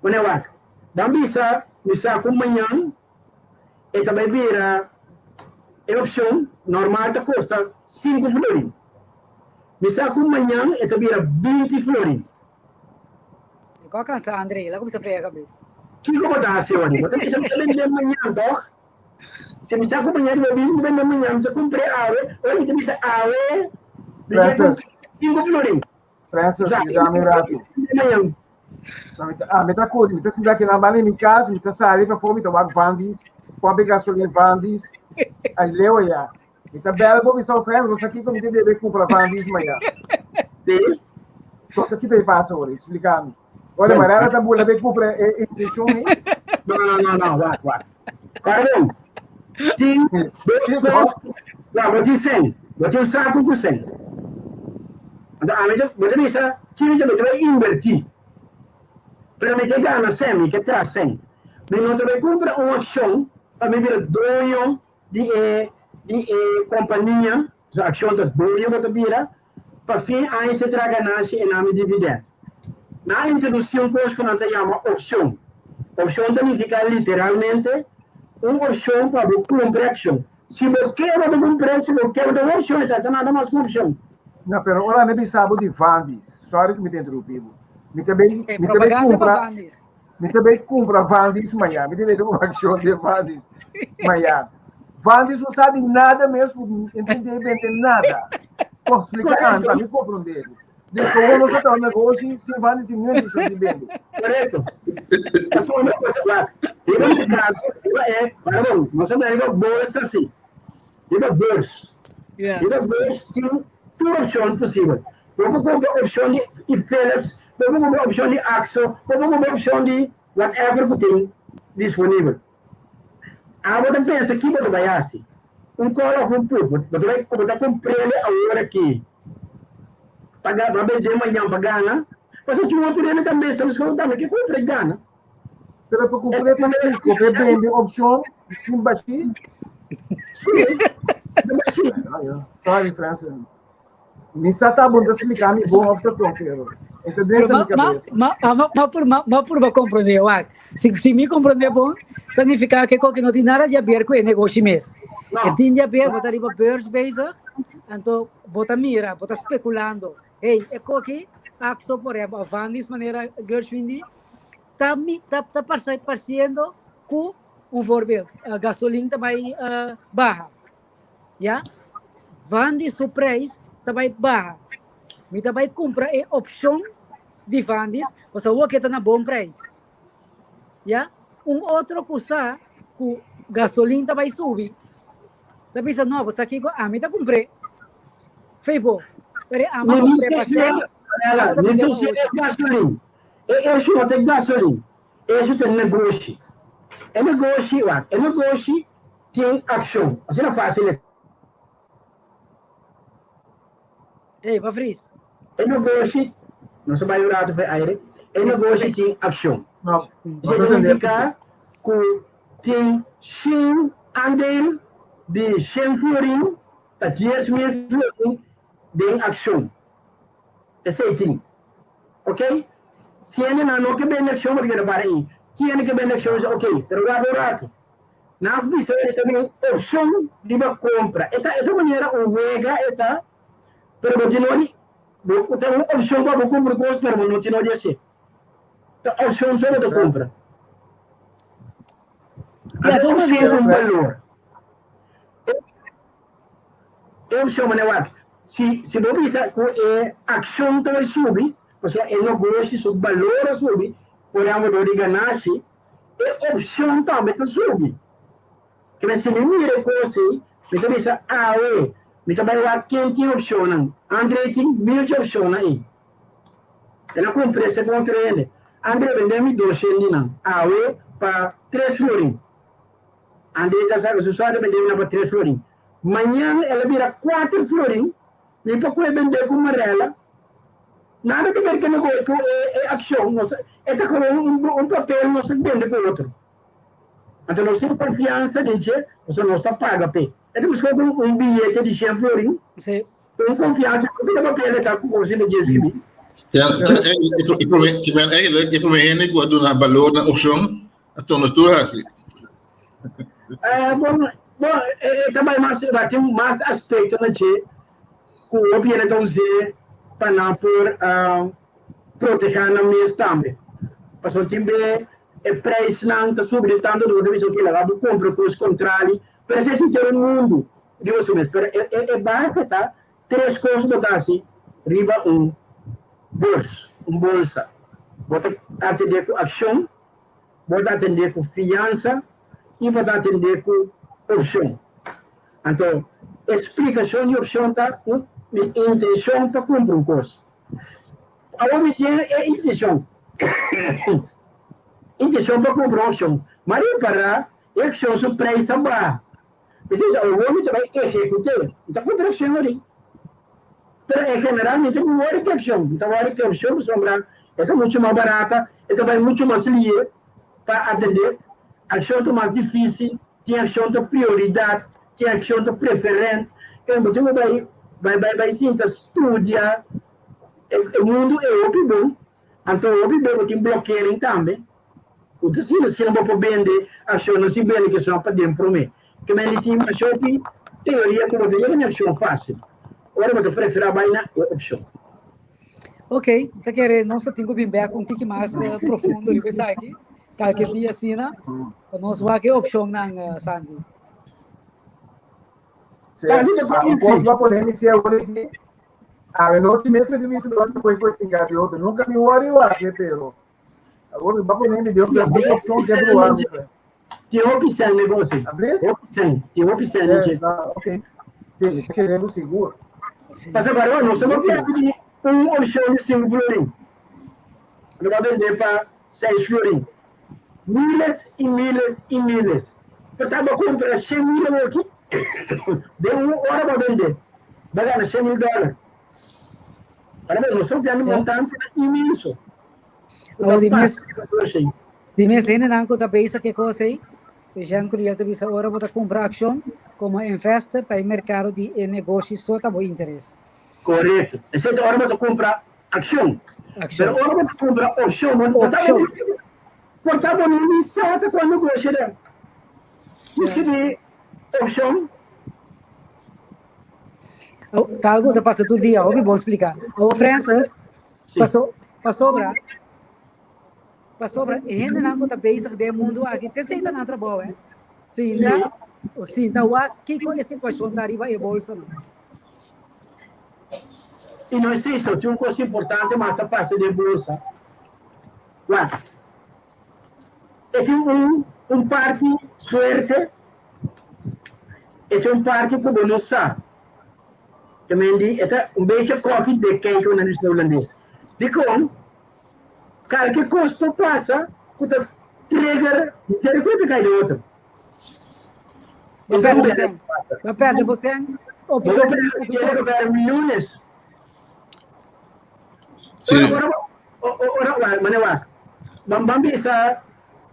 manera wak. Ban bisa mi sa ku mañan e ta bai bira e opshon normal ta kosta sinku florin. Mi sa ku mañan e ta bira binti florin. E ko a kansa André, el a kuminsá frega kabes. Kiko bo ta hasi ori? Bo ta bisa mi ta bende mañan tòg? Si mi sa kumpañá di bo bin ku bende mañá, mi ta kumpr'é awe, ora mi ta bisa awe, mi ta Francis. sinku florin. Francis, yuda mi un ratu. Mañan. Ah, mi ta kuri, mi ta sinta akinan banda di mi kas, mi ta sali pafó, mi ta wak Vandy's, pòmp e gasolin Vandy's, ai leu ayá. Mi ta bèl bo bisa, Francis, bo sa kiko mi ta debe kumpra Vandy's mañá. Sí. Kiko ta pasa ora? Eksplika mi. Ora, Mariana ta bula be kumpra e intenshon ei. No, no, no, no, wak, wak. Pardon. Tin dos kos. Wak, bo tin sen. Bo tin un saku ku sen. Anto ami ta, bo ta bisa, kimi ta bo ta bai invertí. Pero mi ke gana sen, mi ke traha sen. Mi no ta bai kumpra un akshon pa mi bira doño di e di e kompania. So akshon ta doño bo ta bira. Pa fin aña se traha ganashi e nami dividend. Nan a introduci un cos cu nan ta yama opcion. Opcion ta nifica literalmente un opcion pa bo cumpra accion. Si bo ke bo ta cumpra, si bo ke bo ta un opcion, e ta ta nada mas cu opcion. No, pero ora mi bisa bo di Vandy's, sorry cu mi ta interumpi bo. Mi ta bay, E mi ta bay propaganda pa cumpra, Vandy's. mi ta bay cumpra Vandy's maña. Mi ta bay cumpra accion di Vandy's maña. Vandy's no sabi nada mes, cu entende bende nada. Por explica ami, pa mi comprende. Dus como nos ta un negoshi sin Vandy's sin ningun intencion di bende. Correcto. Pasobra wak, riba mercado, riba e, pardon, nos ta riba bolsa si. Riba beurs. Yeah. Riba beurs tin tur opcion posibel. Bo por compra opcion di di Philips, bo por compra opcion di Akzo, bo por compra opcion di whatever cu tin disponibel. Abo ta pensa ki bo ta bai haci? Un call of un put? Bo ta bai bo ta comprele awor aki pa pa bende mañan pa gana? Pasobra tin otro hende tambe sa mescos tambe ke compra y gana. Pero pa compré pa kiko? Pa bende opcion sin bashi? Sí, bashi. Sorry, Francis. Mi sa ta bon ta explica mi bon of ta con, pero e ta Pero dentro ma, mi ma, cabeza. ma, ma, ma, ma, por, ma, ma purba comprende, wak. Si, si mi comprende bon, ta significa que koki no tin nada di haber cu e negoshi mes. No. E tin di haber, bo ta riba beurs bezig, anto bo ta mira, bo ta speculando. Hey, e koki, Akzo, por ejemplo, of Vandy's, manera Gershwin di, ta, mi, ta, ta parse, parciendo cu, un voorbeeld, gasolin ta bai baha. Ya, Vandy su prijs ta bai baha. Mi ta bai cumpra e opcion di Vandy's, pasobra awor ke ta na bon prijs. Ya? Un otro ku sa ku gasolin ta bai subi, ta bisa no, bo sa kiko, ami ta kumpr'é. Fei bo, pero e ama No, ni kumpr'é pa sei se seis, ela, abo ta ni bend'é sei pa se ocho. é gasolin. E eixo não tem gasolin. Eixo tem negoshi. E negoshi, wak, e negoshi tin akshon. Asina fásil e. Ei, pa fris. E negoshi, nos a bai un rato for aire, e Sí, negoshi ok. tin akshon. No, Esei no ta ta entender. nifiká ku tin shen aandeel di shen florin ta 10,000 florin den akshon. Esei tin. Ok? Si hendenan no ke bende akshon, bo ta keda para ei. Kende ke bende akshon bisa ok, pero wak un rato. Nan a bisa e ta bin opshon riba kompra. E ta e ta manera un wega e ta, pero bo tin no di bo ta un opshon pa bo kumpra kos pero bo no tin no di hasié. Ta opshon so bo ta kumpra. Ya, Anto tur opshon manera. ta un balor. E opshon manera wak, si si bo bisa ku e akshon ta bai subi, pasobra e negoshi su balor a subi, por ehèmpel dor di ganashi, E opcion tambe ta subi. Kende si mi mira e cos ei, mi ta bisa, Awe, mi ta bai wak ken tin opcionnan. Andre tin mil dje opcionnan ei. El a cumpra ese con otro hende. Andre bende mi doshen di nan, awe, pa tres florin. Andre ta saca su suerte bende mi nan pa tres florin. Mañan el a bira cuater florin, mi pa cu e bende cu Marella. Nada ke ber kende ku e akshon, nos e ta gewoon un un papel nos ta bende ku otro. Anto nos tin konfiansa den dje, pasobra nos ta paga p'e. E ta meskos ku un biyete di shen florin, Sí. un konfiansa ku ta papel e ta ku kos riba dje skibí. Ja, e prome, ke men eigenlijk e prome hende ku a duna balor na opshon a tona tur hasi. Eh, bon, bon, e ta bai mas, tin mas aspekto na dje. Ku hopi hende ta us'é pa nan por protehá nan mes tambe. Pasobra tin be e preisnan ta subi di tantu ku bo ta bisa oke laga bo kumpra kos kontrali, pero esei tin tur e mundu riba su mes. Pero e base ta tres kos bo ta hasi riba un bors, un bolsa. Bo ta atendé ku akshon, bo ta atendé ku fiansa i bo ta atendé ku opshon. Anto, e splikashon di opshon ta un mi intenshon pa kumpra un kos. Awor mi tin e intenshon, intenshon pa kumpra un opshon, ma ripará e akshon su preis a baha. Mi ta bisa, awor mi ta bai ehekut'é, mi ta kumpra akshon ori. Pero en general mi ta wòri ku akshon, mi ta wòri ku opshon pasobra e ta muchu mas barata, e ta bai muchu mas lihe pa atendé. Akshon ta mas difísil. Tin akshon ta prioridat, tin akshon ta preferent. Kende bo tin ku bai bai bai bai sinta studia e e mundu e hopi bon, anto hopi bon bo tin blokering tambe. Bo ta sinta asina bo por bende akshonnan sin bende kestion paden prome. Ke men di tin masha hopi teoria ku bo ta yega na akshon fasil. Ora bo ta prefera bai na e opshon. Ok, mi ta kere nos ta tin ku bin bek un tiki mas profundo riba esaki. Kalke dia asina, pa nos wak e opshonnan, Sandy. Sandy ta Ah, un kos lo pone mi si awor aki. Awe nochi mes mi bisa dor mi koi koi tinga di otro. Nunca mi worry wak, pero awor mi ba pone mi Dios bless mi opshon ke probar mi. Tin hopi sen negoshi. Abre? Hopi sen, tin hopi sen Eh, dje. ah, ok. Sí, mi ta querendo sigur. Sí. Pasobra barba, nos ta pidi un opshon di 5 florin. Lo ba bende pa 6 florin. Miles y miles y miles. Bo ta ba cumpra 100 mil awoki, den un ora bo bende, bo gana 100 mil dollar. Ahora bo, nos ta papiando montantenan inmenso. Cu ta Awor di mes, pasa riba negoshi ei. di mes hendenan cu ta bezig cu e cos ei, Jean Curiel ta bisa ora bo ta cumpra accion como investor ta e mercado di e negoshi so ta bo interes. Correcto. Esei ta ora bo ta cumpra Akshon. Akshon. Pero ora bo ta kumpra opshon, bo ta Opshon. por ta bo no ni sa ta kua negoshi den. Ki skibi opshon? Oh, ta algo ta pasa tur dia, hopi bon splika. Awor Francis, Sí. paso, pasobra, pasobra e hendenan ku ta bezig den e mundu aki, te esei ta nan trabou, eh. Sinta, sinta wak kiko e situashon ta riba e bolsanan. I no esei so, tin un kos importante mas ta pasa den bolsa. Wak, E tin un un parti suerte, e tin un parti ku bo no sa. Te men di e ta un becha koffie dik kijk ku nan bisa na hulandes. Dikon? Kalke kos por pasa ku ta trigger henter e koe pa kai den otro. Bo perde bo sen. Bo perde bo sen. Bo perde millones. Sí. Ora, ora, ora, mane wak. Ban ban bisa,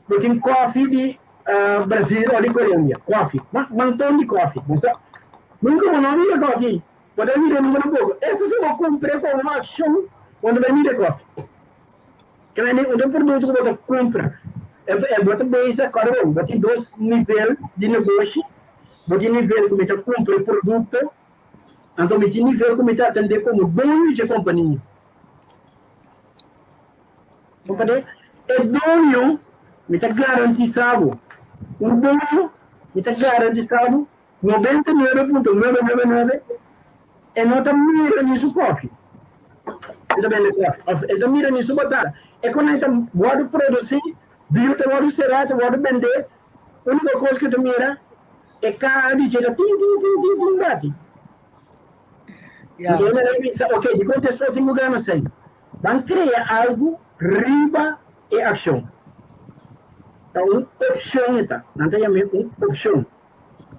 bo tin koffie di uh, Brasil o di Colombia. Koffie. Ma, manton di koffie. Bo sa, nunca bo no mira koffie. Bo ta mira nunca tampoco. Eso si bo compre con una acción, bo no bai mira koffie. Ke men un produkto ku bo ta kumpra. E, e bo ta bisa, kòrda bon, bo tin dos nivel di negoshi. Bo tin nivel ku mi ta kumpra e produkto Anto mi tin nivel ku mi ta atendé komo doño dje kompania. Komprendé? E doño, mi ta garantisá bo, un doño, mi ta garantisá bo, 99.999 e no ta mira ni su kòfi. E ta bende kòfi. Òf e ta mira ni su batata. E kon e ta wòrdu produsí, biu ta wòrdu será, ta wòrdu bendé. Úniko kos ku e ta mira E kaha di dje ta tin tin tin tin tin bati. Ja. Anto nan a bisa, ok, dikon te so tin ku gana sei? Ban krea algu riba e akshon. Ta un opshon e ta. Nan ta yam'é un opshon.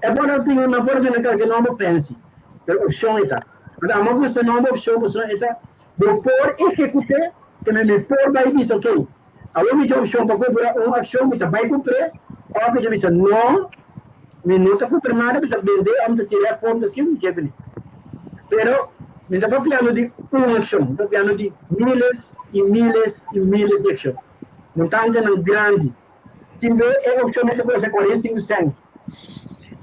E por a tin, nan por a duna kalke nòmber fancy, pero opshon e ta. Anto amo a gusta e nòmber opshon pasobra e ta, bo por ehekut'é, ke men mi por bai bisa, ok, Awor mi tin opshon pa kumpra un akshon, mi ta bai kumpr'é, òf mi ta bisa, No, mi no ta kumpra nada, mi ta bend'é òf mi ta tir'é afó, mi ta skibi, mi keb'é. Pero mi ta papiando di un akshon, mi ta papiando di miles i miles i miles di akshon, montantenan grandi. Tin be e opshonnan ta kosta 45 sènt.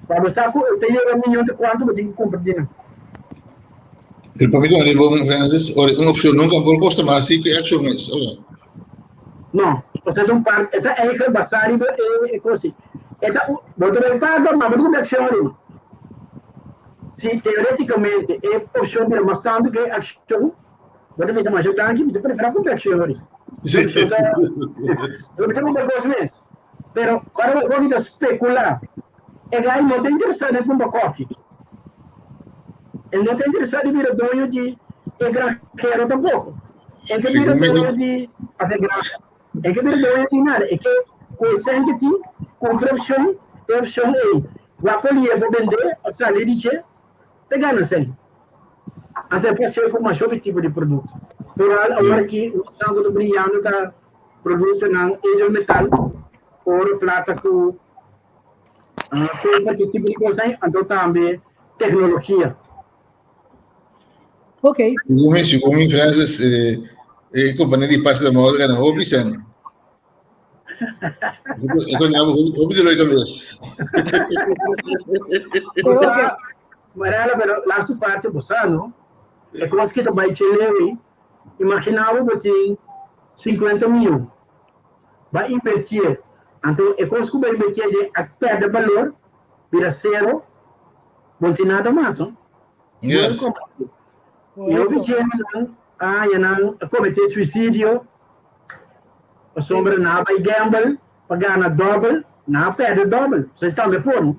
Pa bo sa ku e ta yega miyon ta kuantu bo tin ku kumpra di nan. Pero pa mi con el bon Francis, ora un opcion nunca por costa mas si que acción es. Oye. No, pasobra ta un part, e ta eigen basá riba e, e kos ei. E ta, bo ta bai paga, ma bo ta kumpra akshon ariba. Si teoretikamente e opshon bira mas tantu ke e akshon, bo ta bisa masha danki, mi ta preferá kumpra akshon ariba. Sí. Opshon ta, mi ta kumpra kos mes. Pero ora bo koki ta spekulá, e gai no ta interesá den kumpra kòfi. E no ta interesá di bira doño di e granhero tampoko. E ke bira doño di hacer granja. E ke bira doño di nada. E ke ku e sèn ke tin, kumpra opshon, e opshon ei wak kolié por bendé òf sali di dje, ta gana sèn. Anto e por ser ku masha hopi tipo di produkto. Foral awor aki nos ku ta briyando ta Productonan edelmetal, oro, plata cu koper, ki tipo di cosnan, anto tambe tecnologia. Ok. Segun mi, segun mi Francis, eh, e compania di pasta de molde gana hopi sen. E con hopi dolor de cabeza. Bosa, Marela, pero la su parte bosa, no? E cos que ta bai chelewi, Imagina bo bo tin 50 miyon, bo a invertié, anto e kos ku bo a invertié den a pèrdè balor, bira sero, bo no tin nada mas no. Yes. I hopi djentenan a haña nan a kometé suisidio pasobra nan a bai gamble pa gana dòbel, nan a pèrdè dòbel. Esei tambe por no.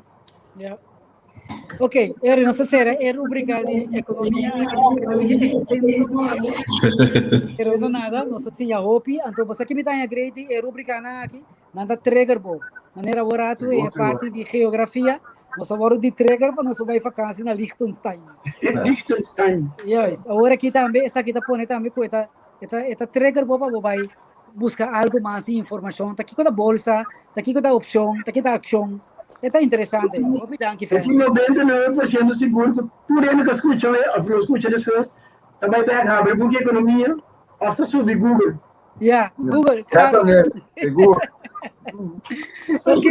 Ja. Ok, Eri, nos ta cera e rubrica di economia aki, pero no nada, nos ta siña hopi, anto bosa ki mi ta haña great di e rubricanan aki, nan ta trigger bo. Manera awor rato e parti di geografia, nos a wòrdu di trigger pa nos por bai vakantie na Liechtenstein. Liechtenstein. Juist, awor aki tambe esaki ta pone tambe ku e ta e ta e ta trigger bo pa bo bai buska algu mas di informashon, ta kiko ta bolsa, ta kiko ta opshon, ta kiko ta akshon. E ta interesante. Hopi danki, E tin Francis. 99% sigur ku tur hende ku skucha e òf lo skucha despues ta bai bèk habri buki ekonomia òf ta subi Google. Ja, Google, klaro. Certamente, sigur. Ok,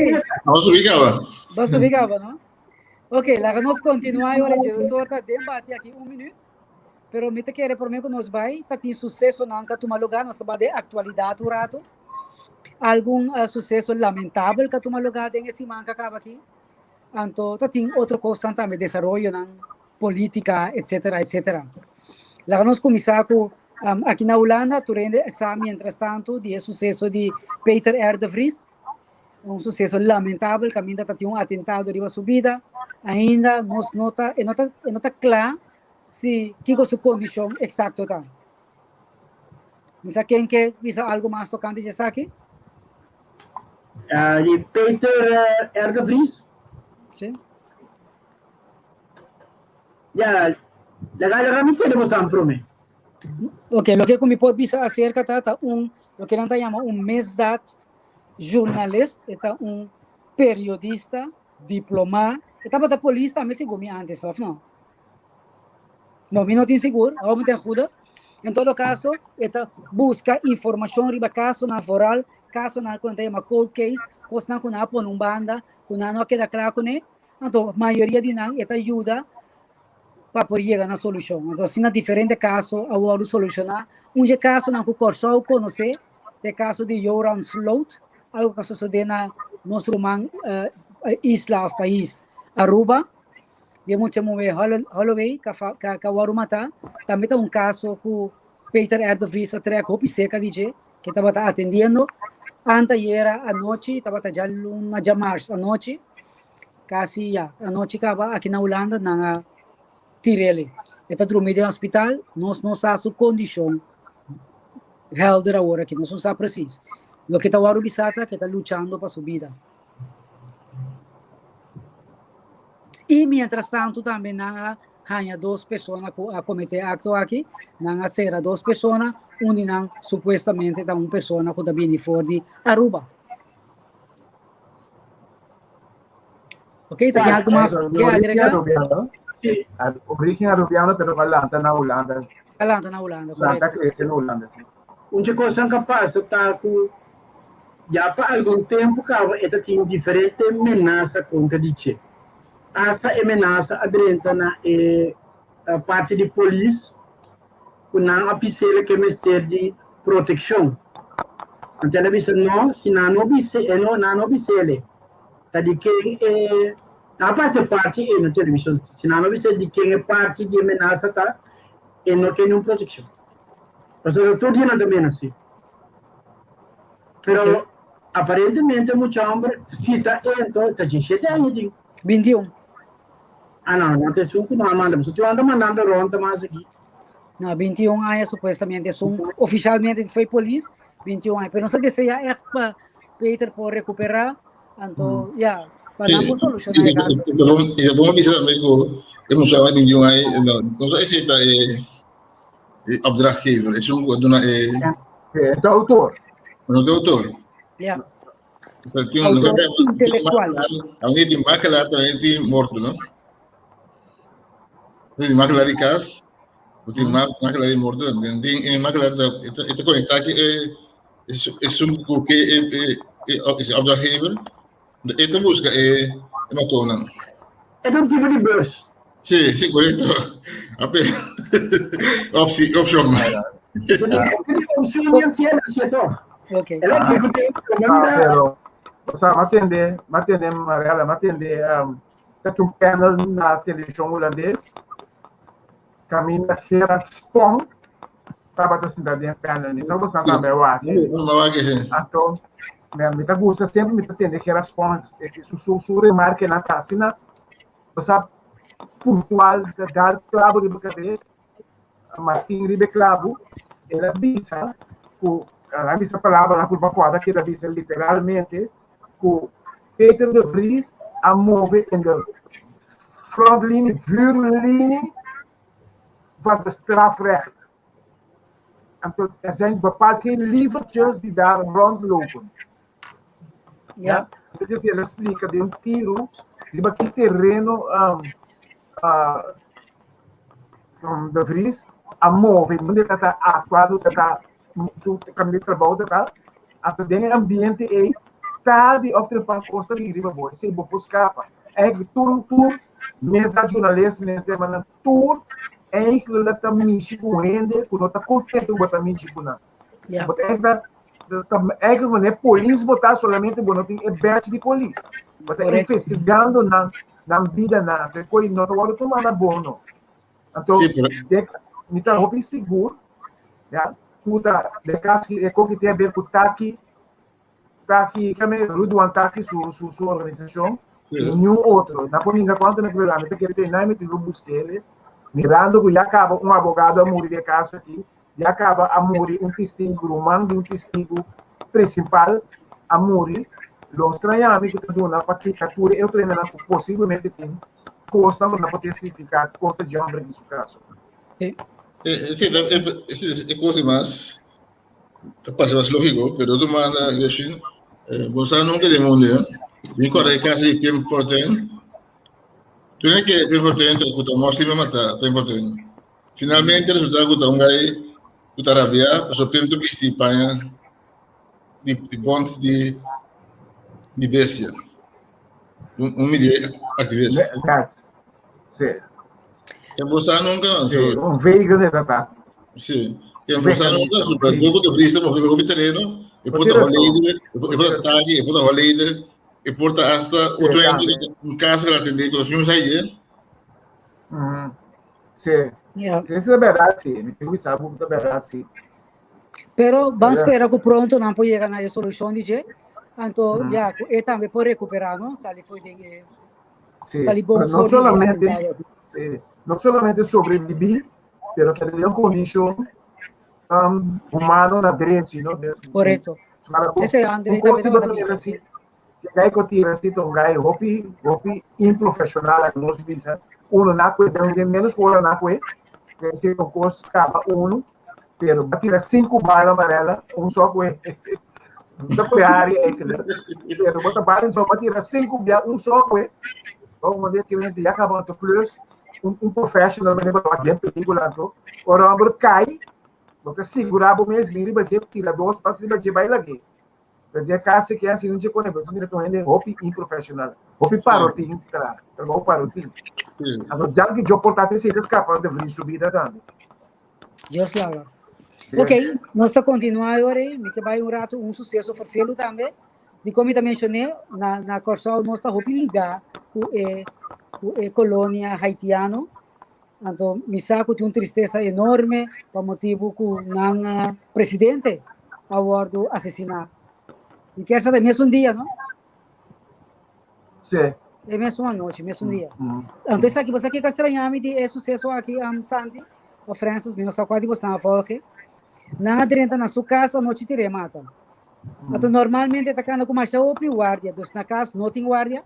Vamos subir, caba. bo subi kaba, no? Ok, laga nos kontinuá e ora dje. Nos ta den bati aki un minuut. Pero mi ta kere promé ku nos bai ta tin susesonan ku a tuma lugá, nos ta bai den aktualidat un ratu. Algun suseso lamentabel ku a tuma lugá den e siman ku a kaba aki. Anto ta tin otro kosnan tambe, desaroyonan, polítika, etsetera, etsetera. Laga nos kuminsá ku aki na Hulanda tur hende sa mientrastantu di e suseso di Peter R. de Vries. Un suseso lamentabel kaminda ta tin un atentado riba su bida. Ainda nos no ta, e no ta, e no ta kla si kiko su kondishon eksakto ta. Mi sa ken ke bisa algu mas tokante dje esaki? Di Peter R. de Vries. Si. Ya, laga laga mi tende bosan prome. Ok, loke ku mi por bisa aserka ta ta un loke nan ta yama un misdaad journalist, e ta un periodista diplomá, e tabata polis tambe segun mi antes, of no? No, mi no tin sigur, awor mi ta goede. En todo caso, e ta busca informacion riba casonan vooral, casonan ku nan ta yama cold case, kosnan ku nan a pone un banda, ku nan no a keda kla kuné. Anto mayoria di nan e ta yuda pa por yega na solushon. Anto asina diferente kaso a wòrdu solushoná. Un dje kasonan ku Kòrsou konosé ta e kaso di Joran Sloot, algu ku a sosodé na nos ruman isla òf pais Aruba, di e mucha muhé Holloway ku a wòrdu matá. Tambe ta un kaso ku Peter R. de Vries a trèk hopi serka di dje, ku e tabata atendiendo. Antayera anochi, tabata djaluna djamars anochi, Kasi ya, anochi kaba aki na Hulanda nan a tir'el. E ta drumi den hospital, nos no sa su kondishon helder awor aki, nos no sa presis. Loke ta wòrdu bisa ta ku e ta luchando pa su bida. I mientras tantu tambe nan a haña dos persona ku a kometé e akto aki, nan a sera dos persona, un di nan supuestamente ta un persona ku ta bini for di Aruba. Ok, ta tin algo mas que agregar? Sí, origen arubiano, pero a lanta na Hulanda. A lanta na Hulanda, correcto. Lanta crece na Hulanda, sí. Un cosa que pasa ta ku ya pa algun tempo caba e ta tin diferente menasa contra di che. Hasta e menasa a drenta na e parti di polis ku nan a pis'é ke mester di protekshon. Anto el a bisa, No, si nan no bis'é, e no, nan no bis'é, ta di ken e, nan a pasa e parti ei na televishon, si nan no bis'é di ken e parti di e menasa ta, e no ke niun protekshon. Pasobra tur dia nan ta menas'é. Pero aparentemente mucha hòmber, si ta e anto, ta diesshete aña tin. Bintiun. Ah, no, no ta esun ku no a manda. Pasobra tur anda mandando rond mas aki. No, 21 aña supuestamente esun oficialmente foi polis, 21 aña. Pero nos a desea echt pa Peter por recupera, anto ya, pa nan por soluciona e caso. E ta bon bisa tambe ku e muchanan di 21 aña, no, no ta esei ta e e opdrachtgever, esun ku a duna e Sí, e ta autor. No ta autor. Ja. Autor intelectual. Aunque tin makelaar también tin morto, no? Tin makelaar di cas, tin makelaar di morto también. Tin e makelaar ta e ta conecta cu e esun cu ke e e e opdrachtgever. E ta busca e e matonan. E ta un tipo di bus. Sí, sí, correcto. Ape. Optie, option. Option di anciano, cierto? Ok. El a dico te, Ah, pero, o sea, m'atende, m'atende, Mariela, m'atende, um, dat un panel na televishon holandes, kaminda Gerard Spong tabata sinta den panel. Mi sa bo sa tambe wak. No, wak sí. Anto, mi ta gusta semper mi ta tende Gerard Spong, su, su, su remarkenan ta asina Bo sa puntual ta dal clavo riba cabes, Martin riba e clavo, el a bisa cu, el a bisa palabranan cu bo a keda bisa literalmente cu Peter de Vries a move in de frontlinie, vuurlinie van de strafrecht. Anto er zijn bepaald geen lievertjes die daar rondlopen. Ja. Entonces el a splika den un tiru riba ki tereno um, uh, um, de Vries a move, donde ta ta actua, donde ta su cambio de trabalho ta ta, anto den e ambiente ei, tardi of trempan cos ta bin riba bo, esei bo por scapa. Eigenlijk tur tur mesa journalist men tema nan tur eigenlijk ta mishi cu hende cu no ta contento cu bo ta mishi cu nan. Ja. Bo ta eigenlijk ta eigenlijk wanneer polis bo ta solamente bo no tin e badge di polis. Bo ta Correcto. investigando nan nan vida nan te koi no ta wordo tuma na bono. Anto Sí, pero de mi ta hopi sigur ja ku ta de kas ki e koki tin a ber ku taki. Taki, kame Ridwan Taki su su su organisashon i niun otro. Na por hinga kuantu na kibera mi ta kere te nai mi tin ku busk'e mirando ku ya kaba un abogado a muri di e kaso aki, ya kaba a muri un testigu, ruman di un testigu prinsipal a muri, lo straña mi ku ta duna pa kita tur e otro hendenan ku posiblemente tin kosnan ku nan por testifiká kontra dje hòmber aki su kaso. Sí, e kos di mas Ta parse mas lógiko, pero otro manda Gershwin, bo sa nunka den mundu, eh. Mi kòrda e kaso di Pim Fortuyn. Tur hende kere Pim Fortuyn ta ku ta moslim a mata Pim Fortuyn. Finalmente resulta ku ta un gai ku ta rabia pasobra Pim ta bisti paña di di bont di di bestia. Un un medio activist. Sí. Ke bo sa nunka, so. Un vegan e ta. Sí. Ke bo sa nunka, so pa doko de Vries ta move hopi tereno, e por ta Holleder, e por ta Taghi, e por ta Holleder, e por ta hasta otro hende un caso que la atende ku nos sa ye. Sí. Yeah. Esa ta berdad, sí. Mi tin ku bisa bo ta berdad, sí. Pero ban spera ku pronto nan por yega na e solushon di dje. Anto, ya, ku e tambe por rekuperá, no? Sali for den e Sí, Sali bon pero no for di e solamente, atentado aki. sí, no solamente sobreviví, pero keda den un kondishon um, humano na derechi, no? Des, Korekto. Mara ku, Esei André un tambe kos si tabata bo ta bisa. mira si, gai ku tira si ta un gai hopi, hopi improfeshonal, aki nos bisa, uno na kue, den den menos ku ora na kue, den si un kos kaba uno, Pero ba tira cinco bala amarela, un só kue. No ta kue área eigenlijk. Pero bo ta bala so ba tira cinco bia, un só kue. Bo wanneer que gente ya caba to plus, un, un professional wanneer bo den película to, ora hombre cai, bo ta segura bo mes biri ba je tira dos pas riba je bai lage. Pero de casa que assim não te conhece, você mira que gente hopi improfessional, hopi parotin tra, trabalho parotin. Anto jan que jo portate se escapa de vri subida tambe. Dios laga. Ok, nos ta continua ahora, mi ke bai un rato un suceso vervelu tambe. Di kon mi ta mencioné, na, na Kòrsou nos ta hopi ligá ku e, ku e kolonia haitiano. Anto mi sa ku tin un tristesa enorme pa motibu ku nan eh, presidente a wòrdu asesiná. Mi kier sa ta e mesun dia, no? Sí. E mesun anochi, mesun dia. Anto esaki, bo sa kiko a straña mi di e suseso aki, um, Santi o Francis, mi no sa kua di bosnan a volge. Nan a drenta na su kas anochi tir'é mata. Anto normalmente ta kanda ku masha hopi guardia, dus na kas no tin guardia.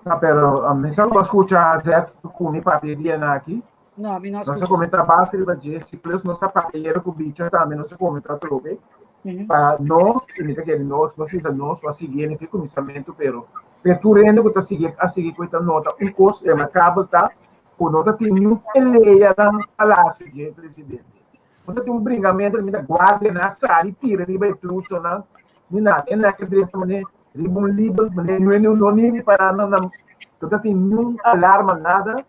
No, pero um, mi sa ku a skucha Zet ku mi papia e dianan aki. No, mi no a Nos a skucha. komenta base riba dje, si plus nos ta papia ku bicho tambe nos a komenta atrobe. Mhm. Pa nos, i mi ta kere nos, nos bisa nos ku a sigui en e kuminsamentu, pero pe tur hende ku ta sigui a sigui ku e ta nota un kos remarkabel ta ku no ta tin niun pelea na palasio dje presidente. No ta tin un bringamentu kaminda guardianan a sali tira riba e trusonan ni nada. E nan ke drenta manera riba un libel manera niun hende no ni ripará nan nan no ta tin niun alarma nada.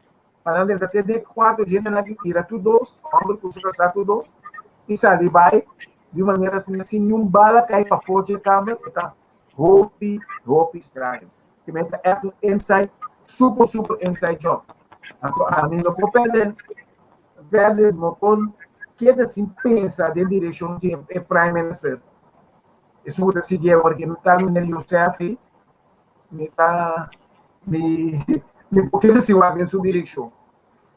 Pa nan drenta te den kuarto dje nan a tira tur dos, hòmber ku su kasá tur dos i sali bai di un manera asina sin niun bala kai pafó dje kamer e ta hopi hopi straño. Te mester ta ègt un inside super super inside job. Anto ami no por pèrdè pèrdè no por keda sin pensa den direkshon di e prime minister. Esun ku ta sigui awor ke mi ta meneer Yousefi mi ta mi mi por keda sin wak den su direkshon.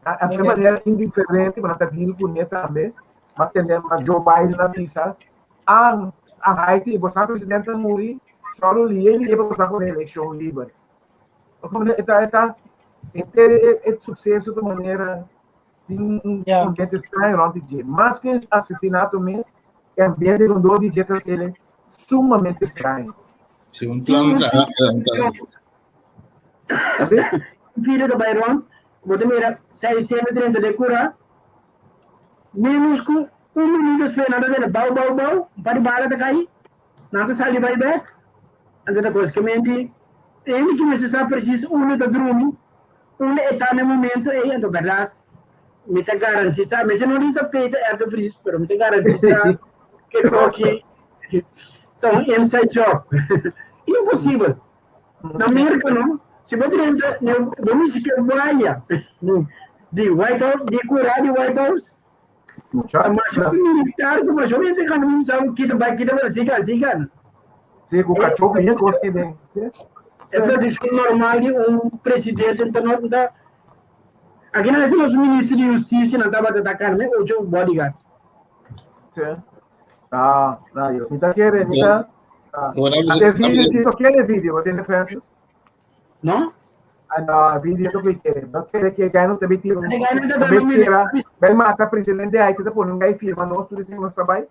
A e manera indiferente ku nan ta deal kuné tambe, m'a tende ma Joe Biden a bisa, a a Haiti boso presidente a muri, sòru lié lié pa boso a pone elekshon liber. E ta e ta henter e e sukseso ta manera tin un ambiente straño rònt di dje. Mas ku e asesinato mes, e ambiente rondó di dje ta ser sumamente straño. Si un plan traha adelantado. Video ta bai rond, ku bo ta mira 630 de kura, menos ku un minuut despues nan ta tene bou bou bou, un par di bala ta kai, nan ta sali bai bek, anto ta kos ke men di hende ki mester sa presis unda ta drumi, unda e ta na e momento ei, anto bèrdat mi ta garantisa, mi ta no di ta Peter R. de Vries, pero mi ta garantisa ke koki ta un inside job. Imposibel. Na Merka no, si bo drenta ne bo mishi ke waya di White House, di kura di White House, ta masha militar ku masha hende kanda mi sa kita bai kita bai siga siga. Sí, ku kachó ku yen kos den. E tradishon normal di un presidente ta no ta Aki nan nos ministro di hustisia nan tabata ta karme ocho bodyguard. Sí. Ah, no, yo. Mi ta kere, mi ta. Ah, Ate video, si to kere video, wat in Francis? No? Ah, no, video to kere. No kere que gai no te tiro. Te tira, bai mata presidente aí que te pone un gai firma nos, tu dicen nos trabalho.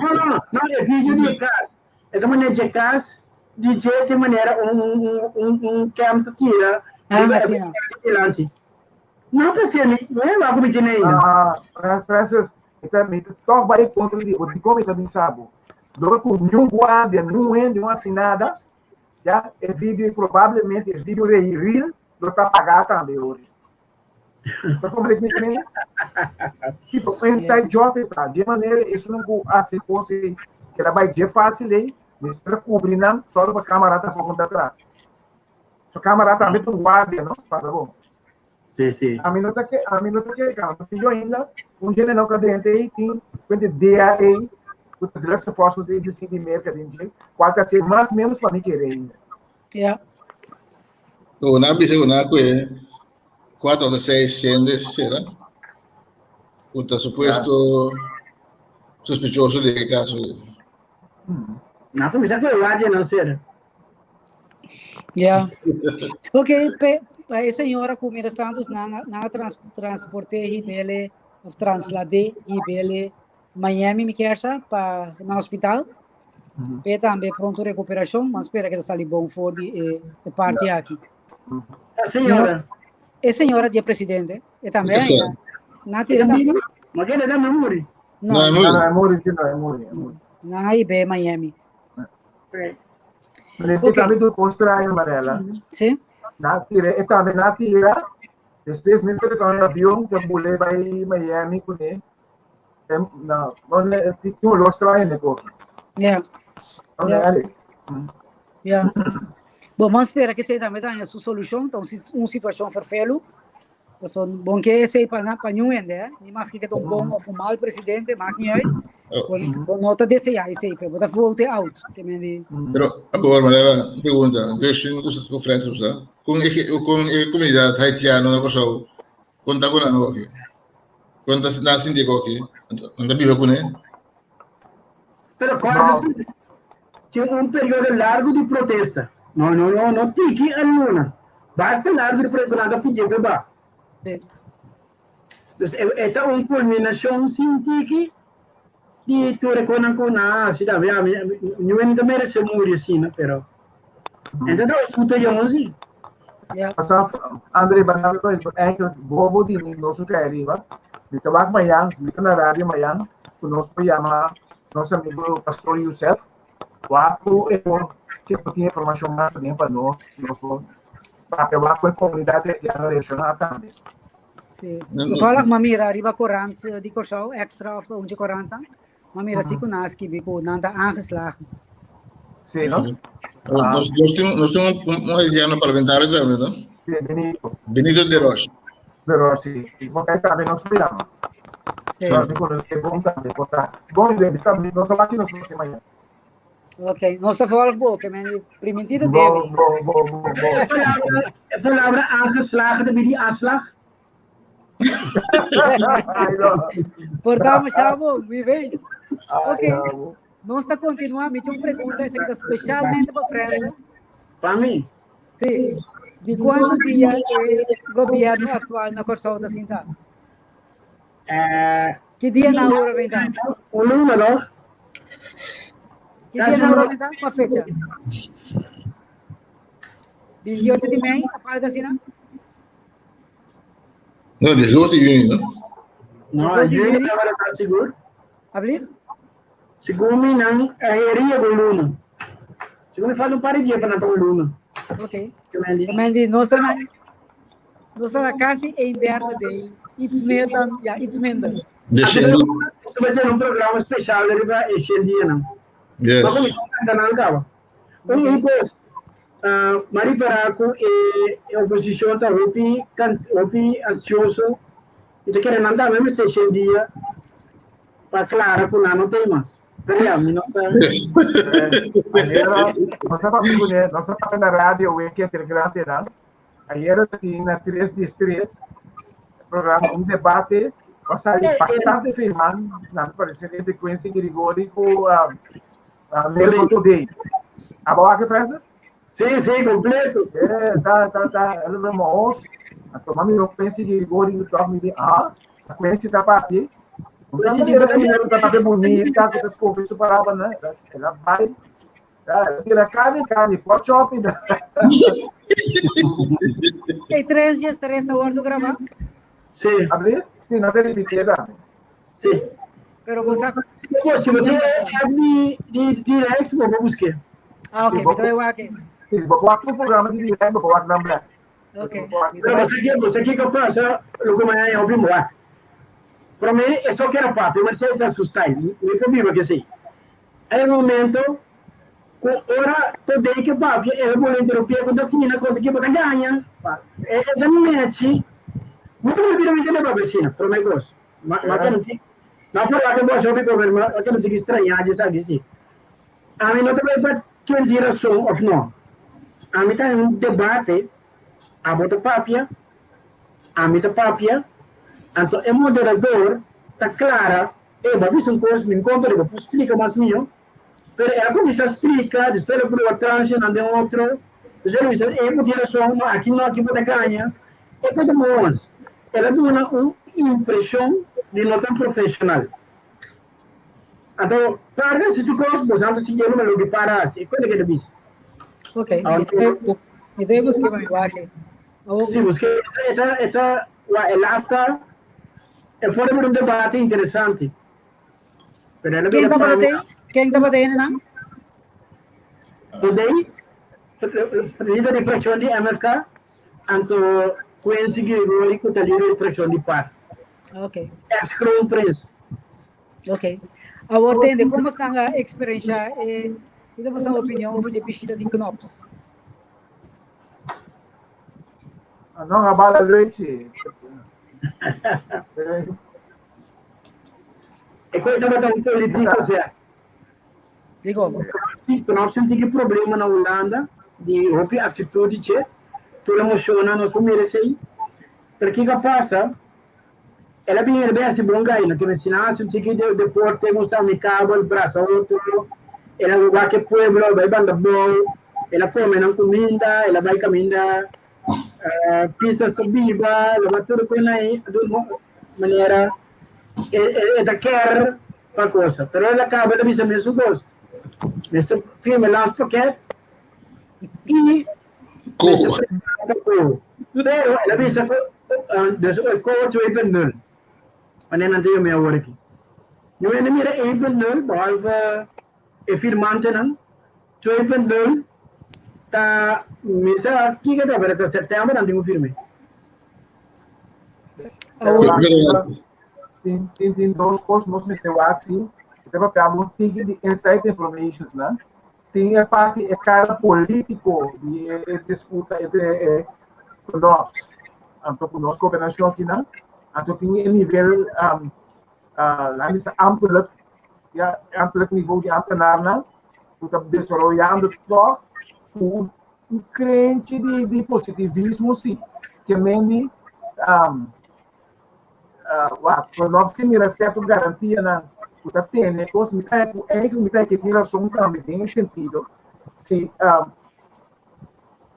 No, no, no, e video di cas. E ta manera dje cas di dje te manera un un un un camp ta tira Ah, sí, no. dilanti. No ta semi, no e wak mi tiene ainda. Ah, Francis, mi ta mi ta toch bai kontra di bo, dikon mi ta bisa bo? Dor ku niun guardia, niun hende no hasi nada, ya, e video probablemente e video rei real lo ta pagá tambe ori. Ta komprende mi tambe? Tipo, un inside job e ta. Dje manera esun ku hasi kos ei, keda bai dje fásil ei, mester kubri nan, solo pa kamara tampoko no ta traha. So kamara tambe ta un guardia, no? Para bo. Sí, sí. Ami no ta ke, ami no ta kere kama. Piyo ainda, un gente no kadente ei tin kuente DEA ku ta Drugs Enforcement Agency di Merka den dje, kual ta hasi mas menos pa mi kere ainda. Ja. So, na bisa ku na kue 4 of 6 sende sera. Ku ta supuesto sospechoso di e kaso. Na kuminsá ku e guardia no sera. Ja. Ok, pe, pa e señora ku mientras tanto nan nan a trans, transporté hibele of trasladé hibele Miami mi kier sa pa na hospital. Pe tambe pronto recuperacion, man spera que ta sali bon for di e, e parti aki. A señora. E señora di e presidente, e tambe Esa. ainda. Na tira tambe. Ma kende tambe muri. No, No, e muri. No, no, e muri, si, no, e muri, e muri. na hibé Miami. Pero Ok. tambe tu kos trae, Marela. Sí? Na tira, e tambe na tira. Despues mester ta un avion que bule bai Miami kuné. No, no, tin un los trae ne koki. Ja. No, Ja. dale. Ja. Bon, man spera que sei tambe taña su solucion, ta un, un situacion vervelu. Paso bon que esei pa na pa niun hende, eh? Ni maske que ta un bon of un mal presidente, maakt niet uit. Bon, bon no ta desea esei, pero bo ta vote out. Que men di, Pero, agora, Manera, un pregunta. Gershwin ku Francis usa. Kon e, kon e komunidat haitiano na Kòrsou kon ta ku nan aki? Kon ta nan sinti ku aki? Nan ta biba kuné? Pero kòrda si tin un periodo largu di protesta. No, no, no, no tiki a luna. Basta largu di protesta nan ta pidi pa ba. Sí. Dus e, e ta un kulminashon sin tiki di tur e konan ku nan a hasi tambe. Ya, mi, mi, mi ta merese muri asina, pero Enta ta escuta yo si. Ja. Pasa, André, banana eigenlijk bobo di mi no su kei riba. Mi ta wak mayan, mi ta na radio mayan, ku nos por yama nos amigo Pastor Youssef. Wak ku e por ke por tin informashon mas también pa nos, nos por papia wak ku e komunidat haitiano reakshoná tambe. Sí. Toevallig m'a mira riba korant di Kòrsou, Extra of un dje korantan, m'a mira si ku nan a skibi ku nan ta aangeslagen. Sí, no? Nos, nos tin, nos tin un, un haitiano parlamentario tambe, no? Sí, Benito. Benito de Roche. De Roche, sí. Porque tambe nos por yama. Sí. Nos konosé bon tambe, por ta. Bon idea, tambe nos a wak nos nos mañana. Ok, nos ta volg bo, ke men primintí ta Bo, debe. bo, bo, bo, bo. E palabra, e palabra aangeslagen ta bini aanslag. Ai, no. Portamos xa bon, wie weet. Ai, Ok. no. Nos ta continua, mi tin un pregunta, esaki ta specialmente pa Francis. Pa mi. Sí. Di cuanto dia e gobierno actual na Kòrsou ta sinta? Eh, Ki dia na huramentá? Un luna nog. Ki dia na huramentá? Kua fecha? 28 di mei of algo asina? No, 12 di juni, no? No, 12 di juni juni? tabata sigur. Alblief? Segun mi nan a heria ku luna. Segun mi falta un par di dia pa nan ta un luna. Ok. Mandy, nos ta na, nos ta na casi een derde deel. Iets meer dan, ja, iets minder. De shen dia. Nos ta tene un programa special riba e shen dianan. Yes. Ma kuminsá kanta nan kaba. Un un kos, uh, m'a ripará ku e, e oposishon ta hopi, hopi ansioso. I ta kere nan tambe mester shen dia pa klara ku nan no ta ei mas. Pero ya, mi no sa. Ayera, nos a papia kuné, nos a papia na radio we ke entre nan. Ayera tin na tres dies tres programa un debate a sali bastante firman, na mi parecer entre Quincy Grigori ku Americo Today. Abo wak Francis? Sí, sí, completo. Eh, ta, ta, ta, el lo mos. A toma mi no Quincy Grigori ku tok mi di, ah, a Quincy ta papi. Quincy Grigori ta papi bonita, ku ta scopi su palabra, né? Ela vai Tira carne, carne, pode shopping. E tres dies tres ta wordo grabá? Sí. Abri? Sí, no te repite tambe. Sí. Pero bo sa... Si bo tin app di, di direct, bo por buské. Ah, ok, mi ta bai wak. Sí, bo por wak tu programa di direct, bo por wak nan black. Ok. Pero bo sa ke, bo sa kiko pasa, lo ku mañana hopi wak. Promé, eso kera papia, ma esei ta asustá, mi por biba kesei. E momento ku ora ta den ke papia e bo lo interumpié ku ta asina konta ke bo ta gaña. E ta mechi. Mi ta bira mi tene papia asina, promé kos. Ma ma ke no tin ma for ke bo a shopi komer ma ke no tin ki strañá di esaki si. Ami no ta bai pa ken tin rason òf no. Ami ta den un debate, abo ta papia, ami ta papia, anto e moderador ta klara. E bo a bisa un kos, mi nkontra di bo por splika mas mihó. Pero el a kuminsá splika, despues el a prueba transha nan den otro, despues el a bisa, e bo tin rason, ma aki no, aki bo ta gaña. E kos ta mos. El a duna un impreshon di no tan profeshonal. Anto, para hasi su kos, bo santo siguiendo ma loke para hasi. E kos ke el a bisa. Ok, mi ta buska pa mi wak. Si, buska. E ta, e ta, el afta. E por haber un debate interesante. Pero ela Ken bira tabata pa tei? Ken tabata tei nan? Today, lider di fraccion di MFK, anto Quincy Gregory ku ta lider di fraccion di par. Ok. Ex kroonprins. Ok. Awor tende, como stan a experiencia e kita bosa opinion over de bishita di Knops? No, a bala leuk sí. E koi tabata un politico sea. Digo. Sí, Knops tin tiki problema na Hulanda di hopi actitud di che. Tur emociona nos por mira esei. Pero kiko a pasa? El a bin el bin hasi bon gai, no ke mensina hasi un tiki de deporte, un amicabel, brasa otro. El a wak e pueblo, bai banda bou, el a come nan cuminda, el a bai caminda uh, pistas ta biba, el a bai tur con ahí, de un manera, e, e, e ta ker pa cosa. Pero el a caba, el a bisa mesun cosa. Mester firma last pakket y Koho. Pero el a bisa ku dus e koho 2.0. Wanneer nan ta yama awor aki. Nu hende mira 1.0 behalve e firmantenan 2.0 ta mi sa kiko ta pero ta september nan tin ku firme. Awor Tin tin tin dos kos nos mester wak si. Ta papia un tiki di inside informations nan. Tin e parti e cara politico di e disputa entre e Knops anto cu nos gobernacion akinan, anto tin e nivel um, uh, laat me ambtelijk, ja, ambtelijk niveau di ambtenaarnan cu ta desaroyando toch cu un creencia di, di positivismo si, ke men di um, Wak, nos ke mira sierto garantianan ku ta tene kos, mi ta ku eigenlijk mi ta ke tin rason tambe den e sentido si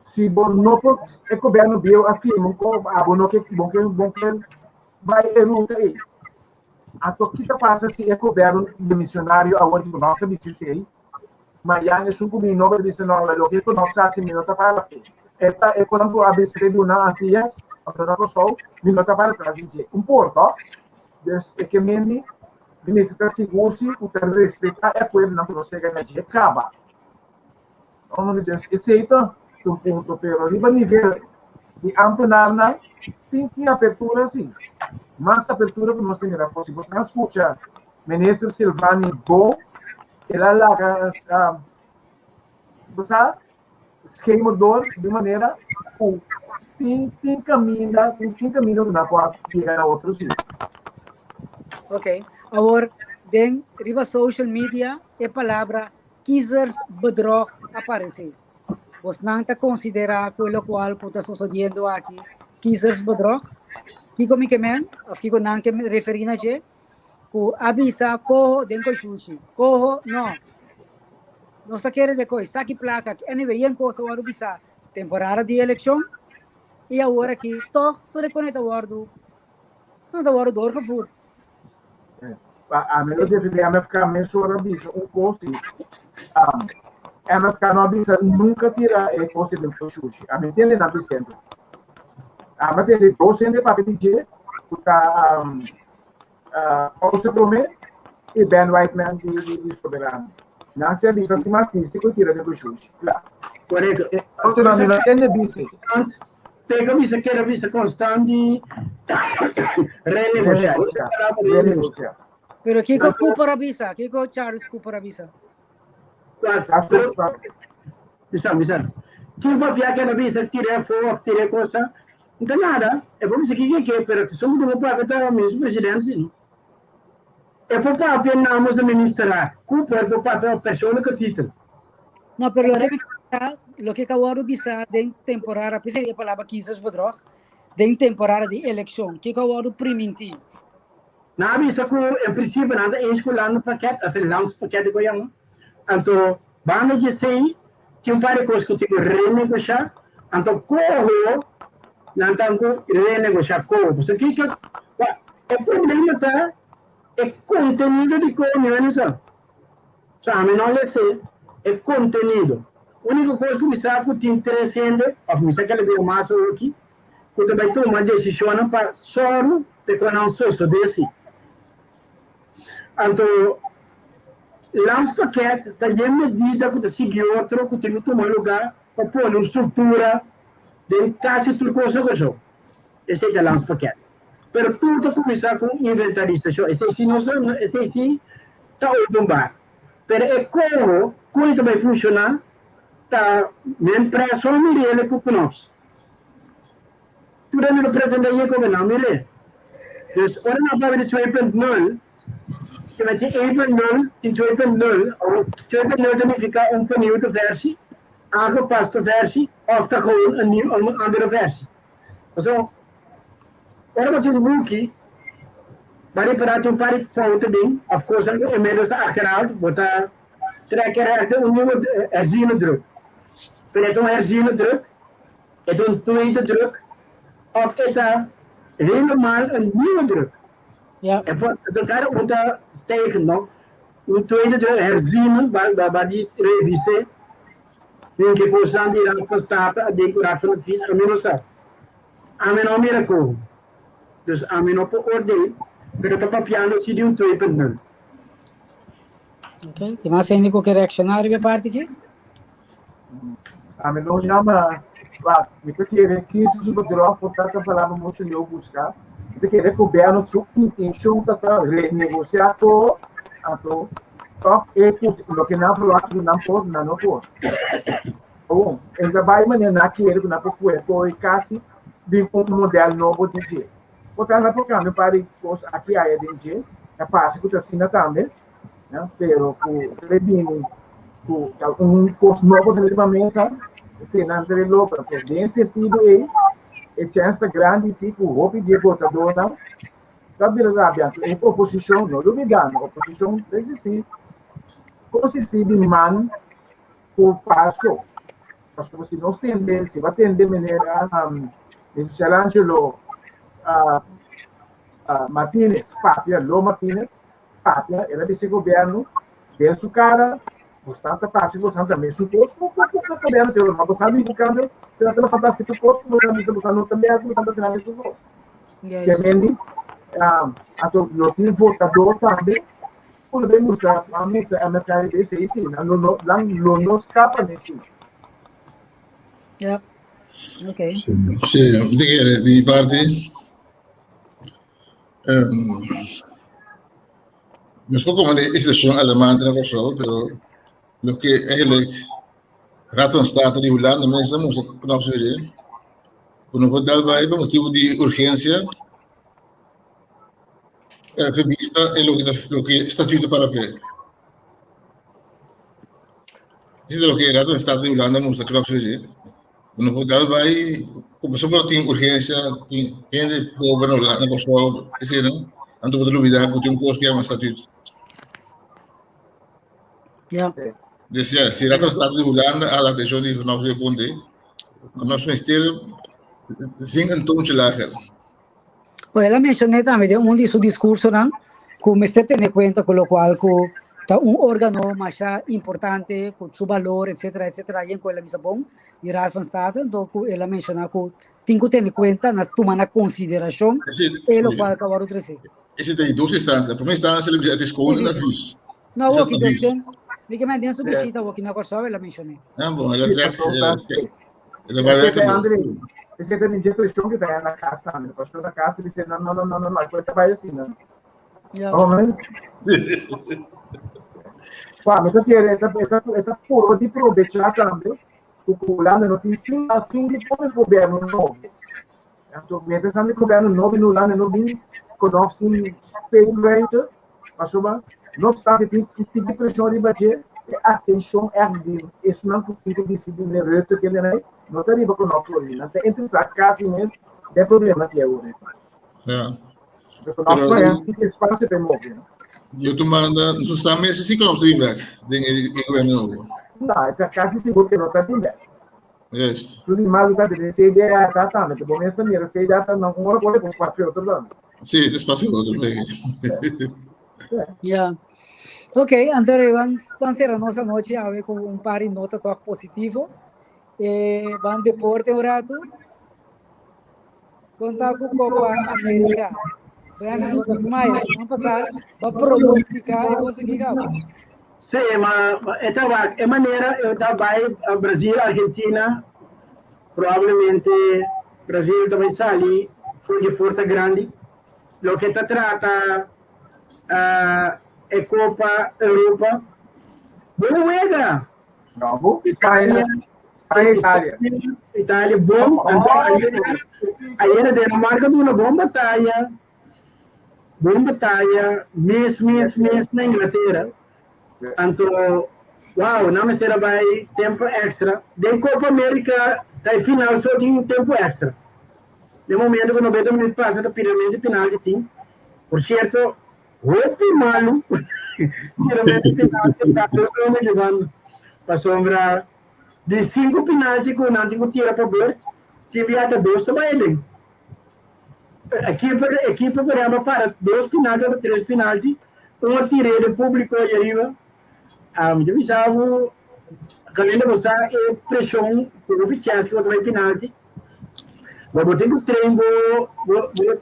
si bo no por e gobierno bieu a firma un ko abo no ke bo ke bo ke bai e ruta ei. Anto ki ta pasa si e gobierno demisionario awor ku nos a bisa esei, mañan esun ku bini nobo ta bisa no loke ku nos a hasi mi no ta para p'e. E ta e konan ku a bisa te duna Antias, anto na Kòrsou, mi no ta para tras di dje. Un por tòg? Dus e ke mende mi mester ta sigur si ku ta respetá e akuerdonan ku nos yega na dje kaba. No, no, dus esei ta un punto, pero riba nivel di ámtenarnan tin tin apertura si. Mas apertura ku nos ta mira afó. Si bos nan skucha Minister Silvani Bo, el a laga bo sa schemer door di manera ku tin tin kaminda tin tin kaminda ku nan por yega na otro sitio. Ok, awor den. den riba social media e palabra kiezersbedrog a aparesé. Bosnan ta konsiderá ku e lokual ku ta sosodiendo aki kiezersbedrog? Kiko mi ke men òf kiko nan ke referí na dje? Ku a bisa koho den koshushi. Koho no. Nos ta kere de koi saki plaka. Anyway, yen kos a wòrdu bisá temporada di elekshon i awor aki tòg tur e kone ta wòrdu no ta wòrdu doorgevoerd. Ami lo defendé MFK mesora bisa un kos si MFK no a bisa nunka tira e kos den koshushi. Ami tende nan bisendo. Ami a tende dos hende papia di dje ku ta Paulse Promé i Ben Whiteman di di Soberano. Nan si a bisa si mas si ku tira den koshushi. Kla. Korekto. E otronan mi no tende bisa. Pega bisa keda bisa konstant di renegociar. Renegociar. Pero kiko Cooper a bisa? Kiko Charles Cooper a bisa? Bisa, bisa. Tin papia keda bisa tira afó of tira cosa. No ta nada. E por bisa kiko ke, pero son ku papia ta minister president si. E por papia namens de ministerraad. Cooper por papia op persoonlijke titel. No, pero lo que lo que acabo bisa den temporada, pese e palabra kiezersbedrog, den temporada di eleccion, kiko a wordo priminti? Nan a bisa ku en prinsipio nan ta eens ku landenpakket, of e landspakket di ku yama. Anto banda di esei tin un par di kos ku tin ku renegoshá, anto koho nan ta ku renegoshá koho. Pasobra kiko e problema ta e kontenido di koho mi wens sa. So ami no les'é e kontenido. Úniko kos ku mi sa ku tin tres hende, òf mi sa ke lo bira mas awoki, ku ta bai tuma desishonnan pa sòru pa e konan sosodé si. Anto landspakket ta yen medida ku ta sigui otro ku tin ku tuma lugá pa pone un struktura den kasi tur kos na Kòrsou. Esei ta landspakket. Pero tur ta kuminsá ku un inventarisashon. Esei si nos esei si ta openbaar. Pero e koho kon e ta bai funshoná ta men preso mir'el ku Knops. Tur hende lo pretendé ye kobe nan mir'é. Dus ora nan papia di 2.0, ke men tin 1.0, tin 2.0. Awor 2.0 ta nifiká un vernieuwde versie, aangepaste versie òf ta gewoon een nieuw een andere versie. Pasobra ora bo tin un buki, bo a ripará tin un par di fouten den òf kosnan ku inmiddels ta achterhaald, bo ta trek e rèk den un nieuwe herziene druk. Pero e ta un herziene druk, e ta un tweede druk òf e ta helemaal een nieuwe druk. Ja. E por e ta kada un ta stijgend, no? Un tweede druk, herziene, ba di revis'é. Den ke kosnan di Raad van State a den ku Raad van Advies ami no sa. Ami no a mira koho. Dus ami no por oordeel, pero ta papiando si di un 2.0. Ok, tin mas hende ku ke reakshoná riba e parti aki? Ami no yama, wak, mi ta kere kisi su bedrog por ta ta palabra mucho leu buska. Mi ta kere gobierno su intenshon ta ta renegosiá todo, anto Tòg e ku loke nan verwagt ku nan por, nan no por. Awor, e ta bai manera nan a kere ku nan por kue koe kasi bin un modèl nobo di dje. Por tanto, nan por kambia un par di kos aki aya den dje, ta parse ku ta asina tambe, ya, pero ku ta bai bini ku ta un kos nobo ta riba mesa, esei nan ta bai logra. Pues den e sentido ei, e chèns ta grandi si ku hopi di e botadónan Ta bira rabia ku e oposishon, no lubidá, no oposishon ta eksistí, konsistí di man ku paso. Pasobra si nos tende, si bo a tende meneer Michelangelo Martinez papia, Lo Martinez papia, el a bisa e gobièrnu den su kara, bosnan ta fasi, bosnan ta mesun kos ku gobièrnu te ora, ma bosnan a bin ku kambio, pero ata bosnan ta hasi tur kos ku bosnan a bisa bosnan no ta mester, bosnan ta hasi nan mesun kos. Yes. Kemendi, anto lo tin votador tambe ku lo bin mustra, a mustra MFKB sí, sí, nan lo no, nan lo no skapa ni sí. Ja. Oké. Sí, sí, mi ta kere di mi parti, nos por como e situacion alarmante na Kòrsou, pero loke eigenlijk Raad van State di Hulanda mes a mustra knop so dje, ku no por dal bai pa motibu di urgensia. Revista e loke ta loke statuto para p'e. Esei ta loke Raad van State di Hulanda mustra klop sowieso. Bo no por dal bai pasobra bo tin urgensia, tin hende pober na Hulanda, na Kòrsou, eseinan, anto bo ta lubida ku tin un kos ku yama statuto. Ja. Dus ja, si Raad van State di Hulanda a hala atenshon di nos e punto ei, ku nos mester zing een toontje lager. Pues el a menshoné tambe den un di su diskursonan ku mester tene kuenta ku lokual ku ta un órgano masha importante ku su balor etcetera etcetera yen ku el a bisa bon di Raad van State anto ku el a menshoná ku tin ku tene kuenta na tuma na konsiderashon e lokual ku a wòrdu tresé. Ese ta di dos instansia. Promé instansia el a bisa het is gewoon een advies. No, awoki den den mi ke men den su bishita awoki na Kòrsou el a menshoné. Ah bon, el a trek el a bai wek André, ese ta ninja presión que ta na casa tambe. Pastor na casa dice, no, no, no, no, no, no, puede bai así, no. Ja. Oh, man. Pa, me ta quiere, esta, esta, esta puro di aprovechar tambe, ku Hulanda no tin fin, a fin di pone gobierno nobo. Anto, mientras tanto gobierno nobo in Hulanda no bin konof sin speelruimte, pasobra no obstante tin tin di presión riba dje, e atenshon ègt di esunnan ku tin ku disidí meneer Rutte kende no ta riba konof so nan ta interesá kasi mes den problema ki awor. Ja. Pero konof so Pero tin espasio pa e move. yo te manda, no sa mes si konof ta bin bek den e gobierno nobo. No, ta kasi sigur ku no ta bin bek. Juist. Su di malu ta den CDA ta tambe, te bo mes ta mira CDA ta nan un ora pone con spazio otro dan. Sí, het is spazio otro. Ja. Ok, Antonio, van, van cera nos anoche awe con un par de nota toch positivo. Eh, van deporte un rato. Conta cu Copa América. Francis, wat a smile. Semana pasada, va pronosticar e conseguir cabo. Sí, ma e ta wak, e manera e ta bai Brasil, Argentina, probablemente Brasil ta bai sali for di porta grandi. Loke ta trata e Copa Europa, bon wega! Bravo. Italia, Spaña, Italia. Italia bon, anto ayera Dinamarca duna bon bataya, bon bataya, mes mes mes na Inglaterra. Anto, wow, nan mester a bai tempo extra. Den Copa America ta e final so tin tempo extra. Den momento ku 90 minuut pasa ta piramente penalti tin. Por cierto, Hopi malu tiramentu penalti ta un di banda. Pasobra di sinku penalti ku nan tin ku tira pa bort, tin bia ta dos ta bai aden. E keeper, e keeper por ehempel para dos penalti òf tres penalti, un a tir'é den públiko ei ariba. Mi ta bisa bo, kaminda bo sa e preshon ku hopi chèns ku bo ta bai penalti. Bo bo tin ku train bo bo bo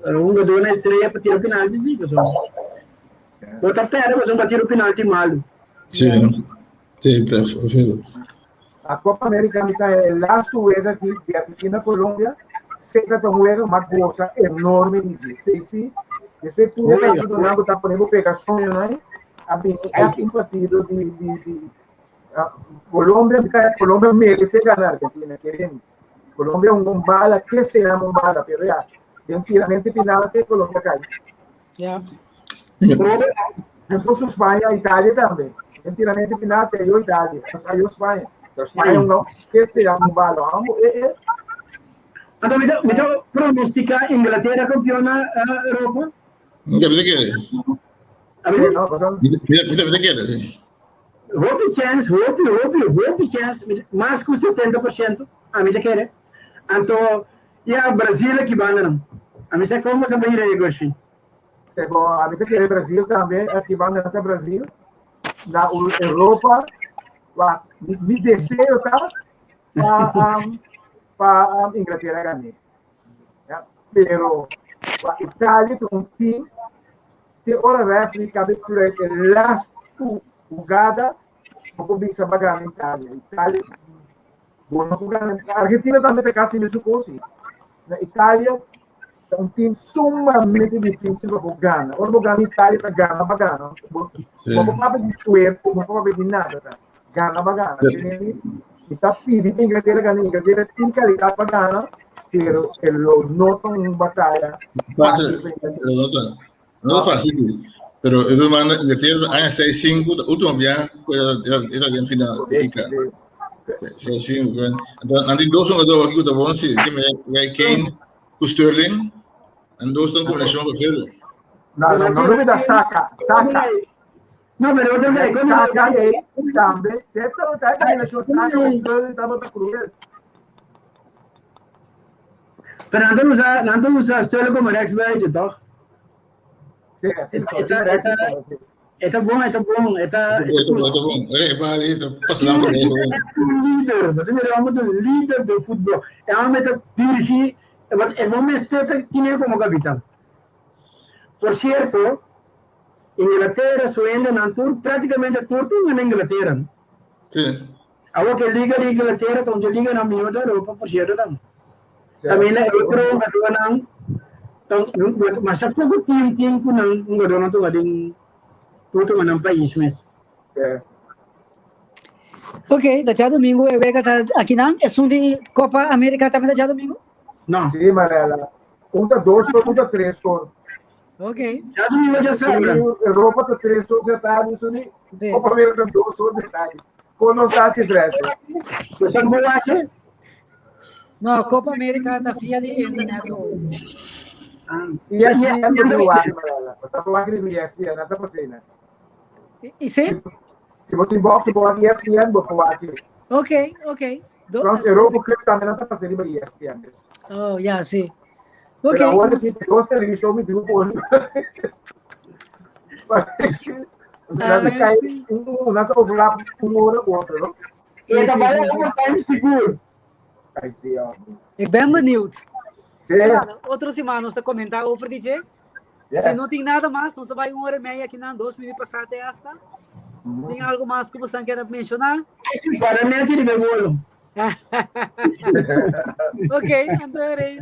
hungadornan estrella pa tira penalti si pasobra bo ta perde pasobra bo a tira un penalti malu. Sí, no? Sí, ta vero. A Copa America mi ta e laatste wega ki di Argentina Colombia seta ta un wega ma goza enorme di dje. Sí, sí. Después tur e partidonan ku ta pone bo pega soñonan a bini echt un partido di di di Colombia, Colombia merece gana Argentina, quieren. Colombia un, un bala, que se llama un bala, pero ya, de un tiramente penalti Colombia cae. Ya. Después España, Italia también. Un tiramente penalti, yo Italia, yo España. Pero España no, que se llama un bala. Vamos, eh, eh. Anto, mi ta, mi ta pronostica Inglaterra campeona uh, Europa. Mi ta kere. No, pasa. Mi ta kere, sí. Hopi chèns, hopi, hopi, hopi chèns, mas ku 70%, ami ta kere. Anto, ya, Brasil aki banda nan. Ami sa kon boso a mira e goshi. Se bo, ami ta kere Brasil tambe, aki banda nan ta Brasil. Na Europa, wa, mi, mi deseo ta pa, um, pa um, Inglaterra gane. Ja, pero wa Italia ta un team te ora referee cabe fluit e last jugada bo por bisa ba gana Italia. Italia bo no por gana. Argentina tambe ta casi mesun cos. Na Italia ta un team sumamente difícil pa bo gana. Ora bo gana Italia ta gana ba gana. Bo Sí. bo por papia di suerte, bo por papia di nada. Ta gana ba gana. Sí. Mi ta pidi pa Inglaterra gana. Inglaterra tin calidad pa gana. Pero e lo no ta un bataya fácil. No ta. No ta fácil. Pero e manda Inglaterra aña 6-5, ta último bia ku era den final de ICA. 6-5. Anto nan tin dos hungador aki ku ta bon si, ke me Kane ku Sterling. Nan dos ta un kombinashon ku Vero. No, no, no lubida Saka, Saka. No, pero otro vez, ¿cómo? Saka ei tambe. Esta ta kombinashon Saka ku Sterling tabata cruel. Pero nan ta usa, nan ta usa Sterling como rechtsbuiten, toch? Sí, sí, Eta, eta, eta bon, eta bon, eta... Eta bon, eta bon. E pa ali, ta pasa lang por ahí, bon. Un líder, dat is een líder de voetbal. En hij met dirigir, want el momento tiene como capitán. Por cierto, Inglaterra, su nan tur, prácticamente tur tur en Inglaterra. Sí. Awor ku e liga di Inglaterra ta un dje liganan mihó di Europa, por sierto tambe. Tambe na e otro hungadónan ta masha poko tim tin ku nan hungadónan tuma den tur tuma nan pais mes. Ok, ta djadomingo e wega ta akinan. Esun di Copa America tambe ta djadomingo? No. Sí, Marela. Un ta dos or, un ta tres or. Ok. Djadomingo djasabra. Europa ta tres or dja tardi, suni. Sí. Copa America ta dos or dja tardi. Kon nos ta hasi tres? Bo sa ku bo wak? No, Copa America ta via di internet gewoon. Ah. ESPN bo tin wak, Marela. Bo ta wak riba ESPN, no ta pasina. I si? Si bo tin box, bo wak ESPN, bo por wak. Ok, ok. Do Trouwens, Europa Cup tambe no ta pasa riba ESPN. Dus. Oh, ja, sí. Ok. Pero awor tin dos televishon mi tin por. Nan ta kai un nan ta overlap un ora ku otro, no? E ta bai overtime sigur. Ai sí, oh. Ik ben benieuwd. Sí. Otro siman nos ta comenta over di dje. Yes. Si no tin nada mas, nos ta bai un ora y media aki nan, dos minuut pasá te hasta. Tin algo mas ku bosan kier menshoná? Para neti riba e bolo. Ok, anto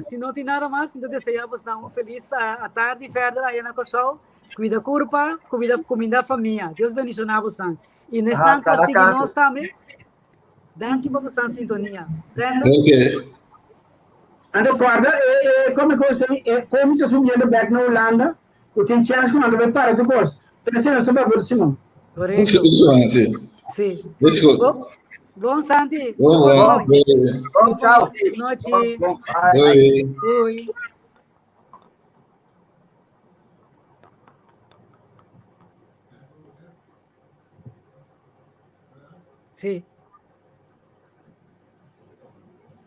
si no tin nada mas, mi ta deseá bosnan un felis atardi verder aya na Kòrsou. Kuida kurpa, kuida kuminda famia. Dios bendishoná bosnan. I nesnan ku a sigui nos tambe, danki pa bosnan sintonia. Francis? Ok. Anto kòrda e e kome kos ei e covid ta subiendo bèk na Hulanda ku tin chèns ku nan ta bai para tur kos. Pero nos ta bai otro siman. Korekto. Otro siman, si. Si. Let's go. Bon, bon Santi. Bon, bon. Bon, chao. Nochi. Bon, Doei. Doei. Sí.